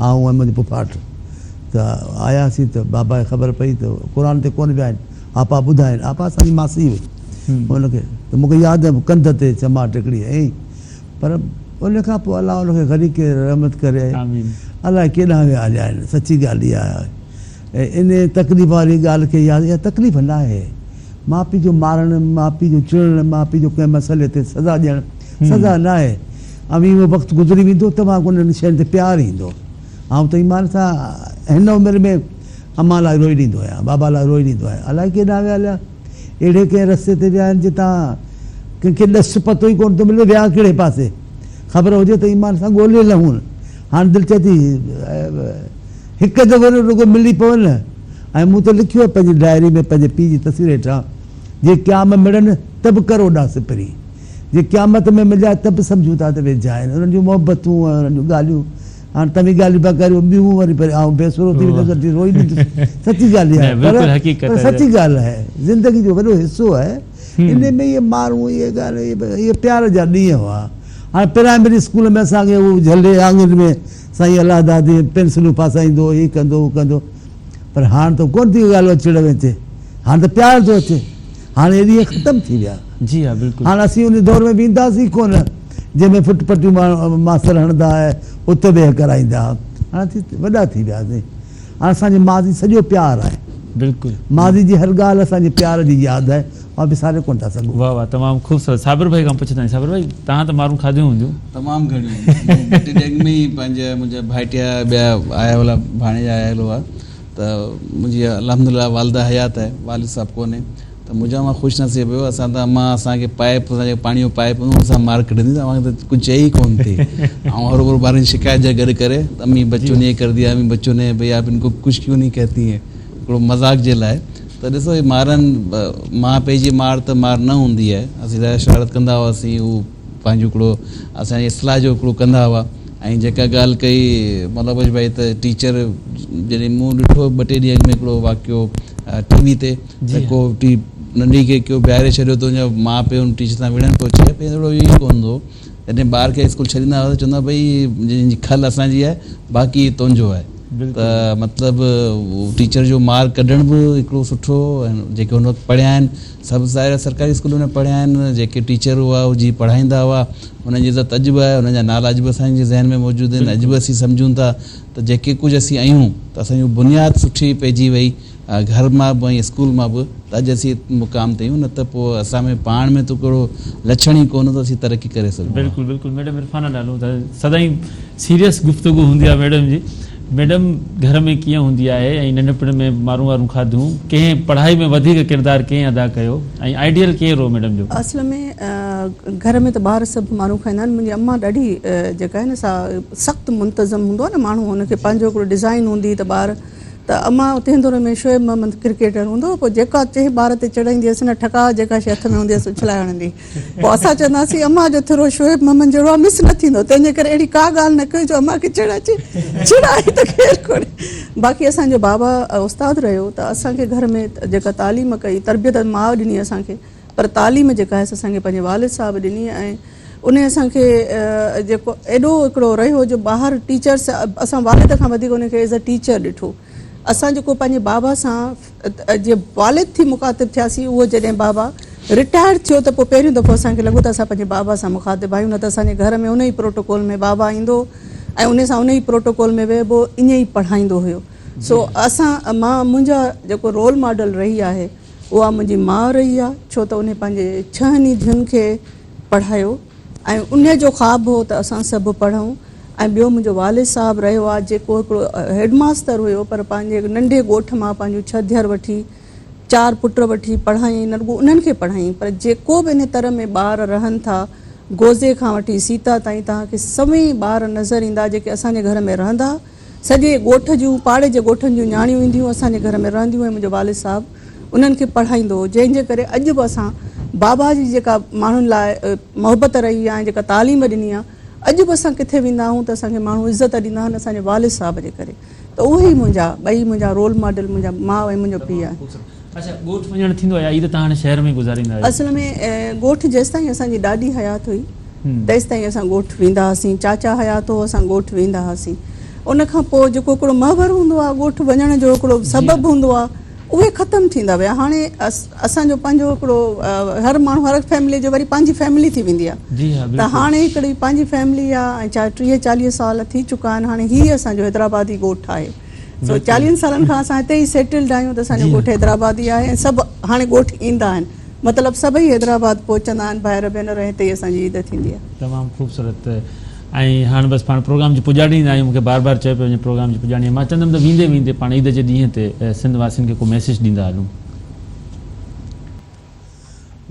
آئون ۽ منهنجي پڦاٽ ته آياسين ته بابا کي خبر پئي ته قرآن تي ڪونه ويا آهن آپا ٻڌائين آپا اسان جي ماسي هئي ان کي ته مون کي ياد آهي ڪنڌ تي چماٽ هڪڙي هنئي پر ان کان پوء الله ان کي غريق رحمت ڪري الائي ڪيڏانهن ويا هليا آهن سچي ڳالهه اها آهي ان تڪليف واري ڳالهه کي ياد اها تڪليف نه آهي ماء پيء جو مارڻ ماء پيء جو چڙڻ ماء پيء جو ڪنهن مسئلي تي سزا ڏيڻ سزا نه آهي اوهين اهو وقت گذري ويندو توهان کي انهن شين تي پيار ايندو آئون ته ايمان سان هن عمر ۾ امان لاء روئي ڏيندو آهيان بابا لاء روئي ڏيندو آهيان الائي ڪيڏانهن ويا هليا اهڙي ڪنهن رستي تي ويا آهن جتان ڪنهن کي ڏس پتو ئي ڪونه ٿو ملي ويا ڪهڙي پاسي. خبر هجي ته ايمان سان ڳولي لهون. هاڻ دل چئي ٿي هڪ دفعو نه رڳو ملي پون نه. ۽ مون ته لکيو آهي پنهنجي ڊائري ۾ پنهنجي پيء جي تصوير هيٺان جي قيام مڙن ته به ڪر اوڏانهن سپرين. جي قيامت ۾ مليا ته به سمجهون ٿا ته ويجها آهن. انهن جون محبتون ۽ انهن جون ڳالهيون هاڻ توهين ڳالهيون پيا ڪريو ٻيون وري پري آئون بي سرو ٿي ويندس وٺي روئي ڏيندس سچي ڳالهه اها آهي پر سچي ڳالهه آهي زندگي جو وڏو حصو آهي ان ۾ اهي مارون اهي ڳالهيون اهي پيار جا ڏينهن هئا هاڻ پرائمري اسڪول ۾ اسان کي هو جهلي آڱرين ۾ سائين الله داد پينسلون ڦاسائيندو هو هي ڪندو هو ڪندو پر هاڻ ته ڪونه ٿي ڳالهه چڙ ۾ اچي هاڻ ته پيار ٿو اچي هاڻ اهي ڏينهن ختم ٿي ويا.
جي ها بلڪل.
هاڻ اسين ان دور ۾ وينداسين ئي ڪونه جنهن ۾ فٽ پٽيون ماستر هڻندا ۽ ات ويهه ڪرائيندا ها. هاڻ اسين وڏا ٿي وياسين. هاڻ اسان جي ماضي سڄو پيار آهي.
بلڪل.
ماضي جي هر ڳالهه اسان جي پيار جي ياد آهي. اوهان وساري ڪونه ٿا سگهو.
واه واه تمام خوبصورت صابر ڀائي کان پڇنداسين صابر ڀائي توهان ته مارون کاڌيون هونديون.
تمام گهڻيون مون ٻه ٽي ڏينهن اڳ ۾ ئي پنهنجا منهنجا ڀائٽيا ٻيا آيا هئا ڀاڻيجا آيل هئا ته منهنجي الحمدلله والده حيات آهي والد صاحب ڪونهي ته منهنجا امان خوش نصيب هيو اسان ته امان اسان کي پائپ اسان جو پاڻي جو پائپ هوندو ان سان مار ڪڍندي ته اوهان کي ته ڪجهه چئي ئي ڪونه ٿي آئون هروڀرو ٻارن جي شڪايت جا گڏ ڪري ته امي بچو ني ڪر ديا امي بچو ني ڀئي آپ ان کو ڪجهه ڪيون نهين ڪهتي هين هڪڙو مذاق جي لاء ته ڏسو هي مارن ماء پيء جي مار ته مار نه هوندي آهي اسين ظاهر شرارت ڪندا هئاسين هو پنهنجو هڪڙو اسان جي اصلاح جو هڪڙو ڪندا هئا ۽ جيڪا ڳالهه ڪئي مولا بخش ڀائي ته ٽيچر جڏهن مون ڏٺو ٻه ٽي ڏينهن اڳ ۾ هڪڙو واقعو ٽي وي تي ته ڪو ٽي ننڍي کي ڪيو بيهاري ڇڏيو ته ان جا ماء پيء ان ٽيچر سان وڙهن پيو چئي پيو اهڙو ئي ڪونه هوندو هو جڏهن ٻار کي اسڪول ڇڏيندا هئا ته چوندا هئا ڀئي جنهن جي کل اسان جي آهي باقي تنهنجو آهي ته مطلب ٽيچر جو مار ڪڍڻ به هڪڙو سٺو ۽ جيڪي ان وقت پڙهيا آهن سڀ ظاهر آهي سرڪاري اسڪولن ۾ پڙهيا آهن جيڪي ٽيچر هئا هو جي پڙهائيندا هئا انهن جي عزت اڄ به آهي انهن جا نالا اڄ به اسان جي ذهن ۾ موجود آهن اڄ به اسين سمجهون ٿا ته جيڪي ڪجهه اسين آهيون ته اسان جو بنياد سٺي پئجي وئي گهر مان به ۽ اسڪول مان به ته اڄ اسين مقام تي آهيون نه ته پوء اسان ۾ پاڻ ۾ ته ڪهڙو لڇڻ ئي ڪونه ته اسين ترقي ڪري سگهون ها.
بلڪل بلڪل ميڊم عرفانه ڊالو ته سدائين سيريس گفتگو هوندي آهي ميڊم جي. ميڊم گهر ۾ ڪيئن هوندي آهي ۽ ننڍپڻ ۾ مارون وارون کاڌيون ڪنهن پڙهائي ۾ وڌيڪ ڪردار ڪنهن ادا ڪيو ۽ آئيڊيل ڪير هو ميڊم جو.
اصل ۾ گهر ۾ ته ٻار سڀ مارون کائيندا آهن منهنجي امان ڏاڍي جيڪا آهي نه سا سخت منتظم هوندو آهي نه ماڻهو هن کي پنهنجو هڪڙو ڊزائين هوندي ته ٻار. ته امان تنهن دور ۾ شعيب محمد ڪرڪيٽر هوندو هو پوء جيڪا جنهن ٻار تي چڙهائيندي هيس نه ٺڪاء جيڪا شيء هٿ ۾ هوندي هيس اڇلائي هڻندي پوء اسان چوندا هئاسين امان جو ٿرو شعيب محمد جهڙو آهي مس نه ٿيندو تنهن جي ڪري اهڙي ڪا ڳالهه نه ڪيو جو امان کي چڙ اچي چڙ آئي ته خير ڪونهي باقي اسان جو بابا استاد رهيو ته اسان کي گهر ۾ جيڪا تعليم ڪئي تربيت ماء ڏني اسان کي پر تعليم جيڪا آهي سا اسان کي پنهنجي والد صاحب ڏني ۽ انهي اسان کي جيڪو ايڏو هڪڙو رهيو جو ٻاهر ٽيچرس اسان والد کان وڌيڪ ان کي ايز اي ٽيچر ڏٺو اسان جيڪو پنهنجي بابا سان جي والد ٿي مخاطب ٿياسين اهو جڏهن بابا رٽائر ٿيو ته پوء پهريون دفعو اسان کي لڳو ته اسان پنهنجي بابا سان مخاطب آهيون نه ته اسان جي گهر ۾ ان ئي پروٽوڪول ۾ بابا ايندو ۽ ان سان ان ئي پروٽوڪول ۾ ويهبو ائين ئي پڙهائيندو هيو سو اسان مان منهنجا جيڪو رول ماڊل رهي آهي اها منهنجي ماء رهي آهي ڇو ته انهي پنهنجي ڇهن ئي ڌين کي پڙهايو ۽ انهي جو خواب هو ته اسان سڀ پڙهون ۽ ٻيو منهنجو والد صاحب رهيو آهي جيڪو هڪڙو هيڊ ماستر هيو پر پنهنجي ننڍي ڳوٺ مان پنهنجون ڇهه ڌيئر وٺي چار پٽ وٺي پڙهايائين نه رڳو انهن کي پڙهايائين پر جيڪو به انهي تر ۾ ٻار رهن ٿا گوزي کان وٺي سيتا تائين توهان کي سوين ٻار نظر ايندا جيڪي اسان جي گهر ۾ رهندا سڄي ڳوٺ جون پاڙي جي ڳوٺن جون نياڻيون اينديون اسان جي گهر ۾ رهنديون ۽ منهنجو والد صاحب انهن کي پڙهائيندو هو جنهن جي ڪري اڄ به اسان بابا جي جيڪا ماڻهن لاء محبت رهي آهي ۽ جيڪا تعليم ڏني آهي اڄ به اسان ڪٿي ويندا آهيون ته اسان کي ماڻهو عزت ڏيندا آهن اسان جي والد صاحب جي ڪري ته اهي ئي منهنجا ٻئي منهنجا رول ماڊل منهنجا ماء ۽ منهنجو پيء آهن.
اڇا ڳوٺ وڃڻ ٿيندو آهي يا عيد تهان هاڻي شهر ۾ ئي گذاريندا آهيو؟
اصل ۾ ڳوٺ جيستائين اسان جي ڏاڏي حيات هئي تيستائين اسان ڳوٺ ويندا هئاسين، چاچا حيات هو اسان ڳوٺ ويندا هئاسين. ان کان پوء جيڪو هڪڙو محور هوندو آهي ڳوٺ وڃڻ جو هڪڙو سبب هوندو آهي اهي ختم ٿيندا ويا. هاڻي اسان جو پنهنجو هڪڙو هر ماڻهو هر فيملي جو وري پنهنجي فيملي ٿي ويندي آهي ته هاڻي هڪڙي پنهنجي فيملي آهي ۽ 30 40 سال ٿي چڪا آهن هاڻي هي اسان جو حيدرآباد ئي ڳوٺ آهي. سو چاليهن سالن کان اسان هتي ئي سيٽلڊ آهيون ته اسان جو ڳوٺ حيدرآباد ئي آهي ۽ سڀ هاڻي ڳوٺ ايندا آهن. مطلب سڀئي حيدرآباد پهچندا آهن ڀائر ڀينر ۽ هتي ئي اسان جي عيد ٿيندي آهي.
تمام خوبصورت ۽ هاڻ بس پاڻ پروگرام جي پڄاڻي تي آهيون مونکي بار بار چيو پيو وڃي پروگرام جي پڄاڻي مان چوندم ته ويندي ويندي پاڻ عيد جي ڏينهن تي سنڌ واسين کي ڪو ميسيج ڏيندا هلون.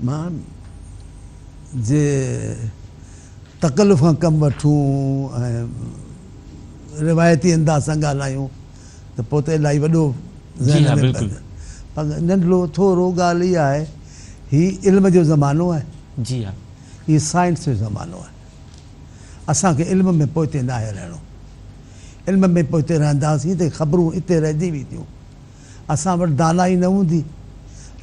مان جي تڪلف کان ڪم وٺون ۽ روايتي انداز سان ڳالهايون ته پوء ته الاهي وڏو
ذهن ۾ بلڪل
پر ننڍڙو ٿورو ڳالهه اها آهي هي علم جو زمانو آهي
جي ها
هي سائنس جو زمانو آهي اسان کي علم ۾ پوئتي ناهي رهڻو علم ۾ پوئتي رهنداسين ته خبرون اتي رهجي وينديون اسان وٽ دانائي نه هوندي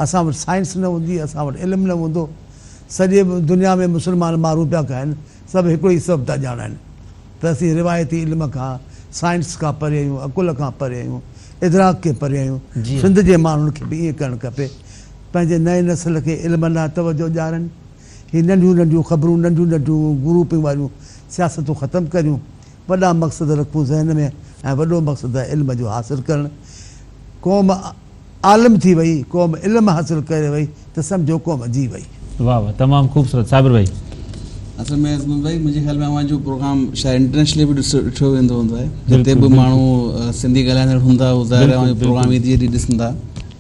اسان وٽ سائنس نه هوندي اسان وٽ علم نه هوندو سڄي دنيا ۾ مسلمان مارون پيا کائن سڀ هڪڙو ئي سبب ٿا ڄاڻائن ته اسين روايتي علم کان، سائنس کان پري آهيون، عقل کان پري آهيون، ادراڪ کي پري آهيون. سنڌ جي ماڻهن کي به ائين ڪرڻ کپي. پنهنجي نئين نسل کي علم ڏانهن توجهه ڏيارن. هي ننڍيون ننڍيون خبرون، ننڍيون ننڍيون گروپنگ واريون سياستون ختم ڪريون. وڏا مقصد رکون ذهن ۾ ۽ وڏو مقصد آهي علم جو حاصل ڪرڻ. قوم عالم ٿي وئي، قوم علم حاصل ڪري وئي ته سمجهو قوم جي وئي.
واه واه تمام خوبصورت صابر ڀائي.
اصل ۾ عظمت ڀائي منهنجي خيال ۾ اوهان جو پروگرام شايد انٽرنيشنلي به ڏٺو ويندو هوندو آهي جتي به ماڻهو سنڌي ڳالهائيندڙ هوندا هو ظاهر آهي اوهان جو پروگرام عيد جي ڏينهن ڏسندا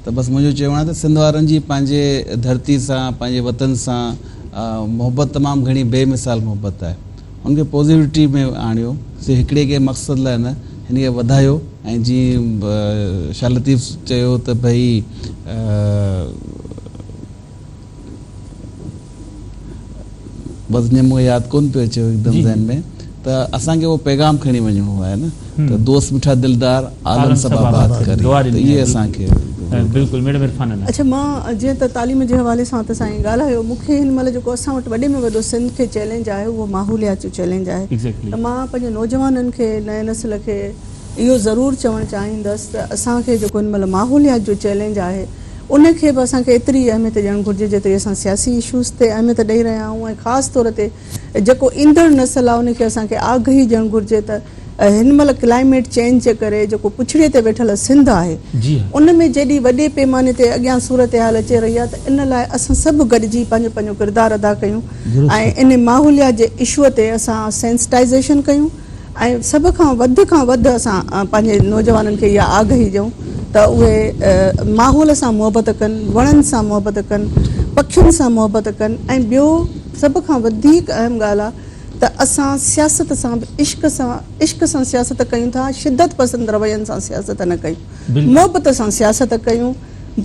ته بس منهنجو چوڻ آهي ته سنڌ وارن جي پنهنجي ڌرتي سان پنهنجي وطن سان محبت تمام گهڻي بي مثال محبت آهي ان کي پوزيٽوٽي ۾ آڻيو صرف هڪڙي ڪنهن مقصد لاء نه هن کي وڌايو ۽ جيئن شاهه لطيف چيو ته ڀئي بس ائين مون کي ياد ڪونه پيو اچي هڪدم ذهن ۾ ته اسان کي اهو پيغام کڻي وڃڻو آهي نه ته دوست مٺا دلدار عالم سڀ آباد ڪري ته اهي اسان کي
بلڪل ميڊم عرفان الله.
اڇا مان جيئن ته تعليم جي حوالي سان ته سائين ڳالهايو مون کي هن مهل جيڪو اسان وٽ وڏي ۾ وڏو سنڌ کي چئلينج آهي اهو ماحوليات جو چئلينج آهي ته مان پنهنجي نوجوانن کي نئين نسل کي اهو ضرور چوڻ چاهيندس ته اسان کي جيڪو هن مهل ماحوليات جو چئلينج آهي ان کي به اسان کي ايتري ئي اهميت ڏيڻ گهرجي جيتري اسان سياسي اشوز تي اهميت ڏئي رهيا آهيون ۽ خاص طور تي جيڪو ايندڙ نسل آهي ان کي اسان کي آگهي ڏيڻ گهرجي ته هن مهل ڪلائميٽ چينج جي ڪري جيڪو پڇڙي تي ويٺل سنڌ آهي ان ۾ جيڏي وڏي پيماني تي اڳيان صورتحال اچي رهي آهي ته ان لاء اسان سڀ گڏجي پنهنجو پنهنجو ڪردار ادا ڪيون ۽ ان ماحوليات جي اشو تي اسان سينسٽائيزيشن ڪيون ۽ سڀ کان وڌ کان وڌ اسان پنهنجي نوجوانن کي اها آگهي ڏيون ته اهي ماحول سان محبت ڪن، وڻن سان محبت ڪن، پکين سان محبت ڪن ۽ ٻيو سڀ کان وڌيڪ اهم ڳالهه آهي ته اسان سياست سان به عشق سان عشق سان سياست ڪيون ٿا شدت پسند روين سان سياست نه ڪيون محبت سان سياست ڪيون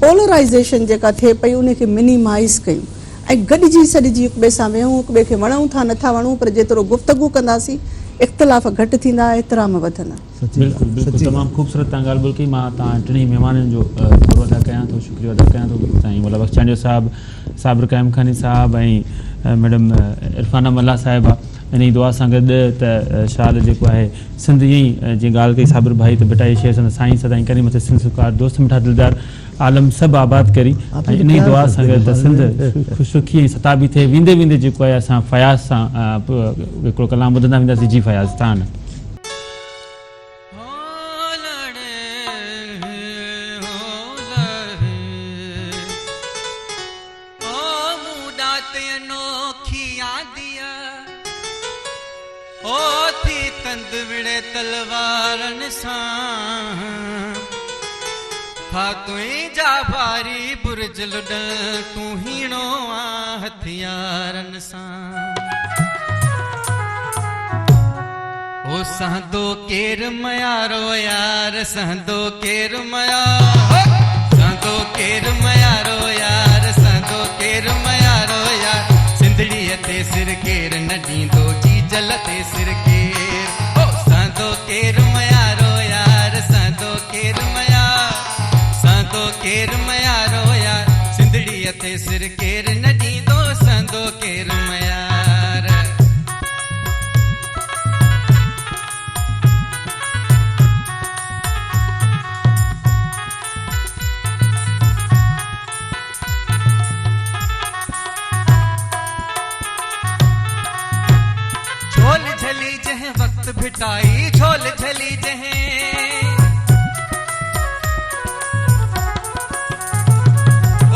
پولرائيزيشن جيڪا ٿئي پئي ان کي منيمائيز ڪيون ۽ گڏجي سڏجي هڪ ٻئي سان ويهون هڪ ٻئي کي وڻون ٿا نٿا وڻون پر جيترو گفتگو ڪنداسين اختلاف گهٽ ٿيندا احترام وڌندا.
بلڪل بلڪل تمام خوبصورت تان ڳالهه ٻولهه ڪئي مان تان ٽنهي مهمانن جو ٿورو ادا ڪيان ٿو شڪريو ادا ڪيان ٿو سائين مولا بخش چانڊيو صاحب صابر قائم خاني صاحب ۽ ميڊم عرفانه ملاح صاحبه انهي دعا سان گڏ ته شال جيڪو آهي سنڌ ائين ئي جيئن ڳالهه ڪئي صابر ڀائي ته ڀٽائي شير سندس سائين سدائين ڪرين مٿي سنڌ سڪار دوست مٺا دلدار عالم سڀ آباد ڪرين ۽ انهي دعا سان گڏ ته سنڌ سکي ۽ ستابي ٿئي ويندي ويندي جيڪو آهي اسان فياض سان هڪڙو ڪلام ٻڌندا وينداسين جي فياض تان.
او سهندو ڪير ميارو يار سهندو ڪير ميار سهندو ڪير ميارو يار سهندو ڪير ميارو يار سنڌڙيء تي سر ڪير نه ڏيندو جيجل تي سر ڪير او سهندو ڪير ميارو يار سهندو ڪير ميار سهندو ڪير ميارو يار سنڌڙيء تي سر ڪير نه ڏيندو سهندو ڪير ميار. جھول جھلي جنهن وقت ڀٽائي جھول جھلي جنهن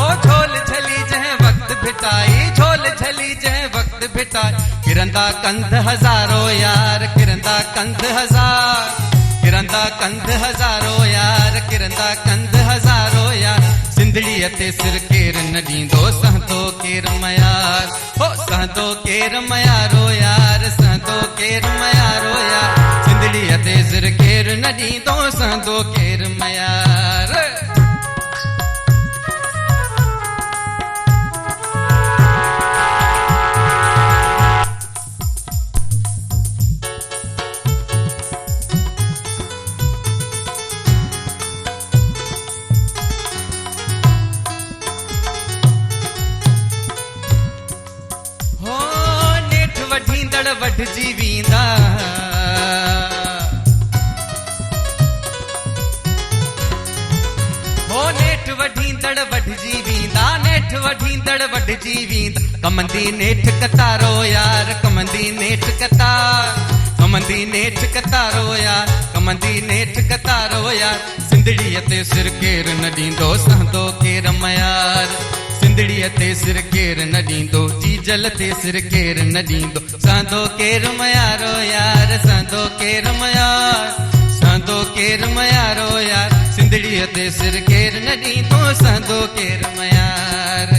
او جھول جھلي جنهن وقت ڀٽائي جھول جھلي جنهن وقت ڀٽائي ڪرندا ڪنڌ هزارو يار ڪرندا ڪنڌ هزار ڪرندا ڪنڌ هزارو يار ڪرندا ڪنڌ هزارو يار سنڌڙيء تي سر ڪير نه ڏيندو سهندو ڪير ميار هو سهندو ڪير ميارو يار سهندو ڪير ميارو يار سنڌڙيء تي سر ڪير نه ڏيندو سهندو ڪير ميار. هو نيٺ وڍيندڙ وڍجي ويندا. هو نيٺ وڍيندڙ وڍجي ويندا، نيٺ وڍيندڙ وڍجي ويندا. ڪمندي نيٺ قطارو يار، ڪمندي نيٺ قطار، ڪمندي نيٺ قطارو يار، ڪمندي نيٺ قطارو يار. سنڌڙيء تي سر ڪير نه ڏيندو، سهندو ڪير ميار. سنڌڙيء تي سر ڪير نه ڏيندو، جيجل تي سر ڪير نه ڏيندو. سهندو ڪير ميارو يار، سهندو ڪير ميار، سهندو ڪير ميارو يار. سنڌڙيء تي سر ڪير نه ڏيندو، سهندو ڪير ميار.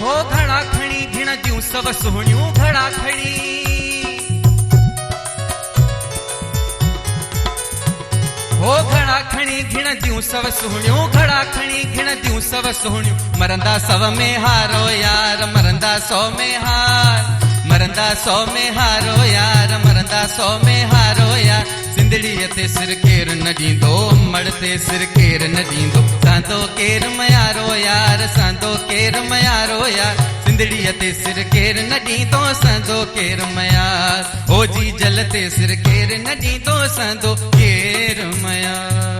هو گهڙا کڻي گهڻ جون سو سهڻيون گهڙا کڻي. هو گهڙا کڻي گهڻ جون سو سهڻيون گهڙا کڻي گهڻ جون سو سهڻيون. مرندا سو ۾ هارو يار مرندا سو ۾ هار مرندا سو ۾ هارو يار مرندا سو ۾ هارو يار. سنڌڙيء تي سر ڪير نه ڏيندو، امڙ تي سر ڪير نه ڏيندو. سهندو ڪير ميارو يار، سهندو ڪير ميارو يار. سنڌڙيء تي سر ڪير نه ڏيندو، سهندو ڪير ميار. او جيجل تي سر ڪير نه ڏيندو، سهندو ڪير ميار.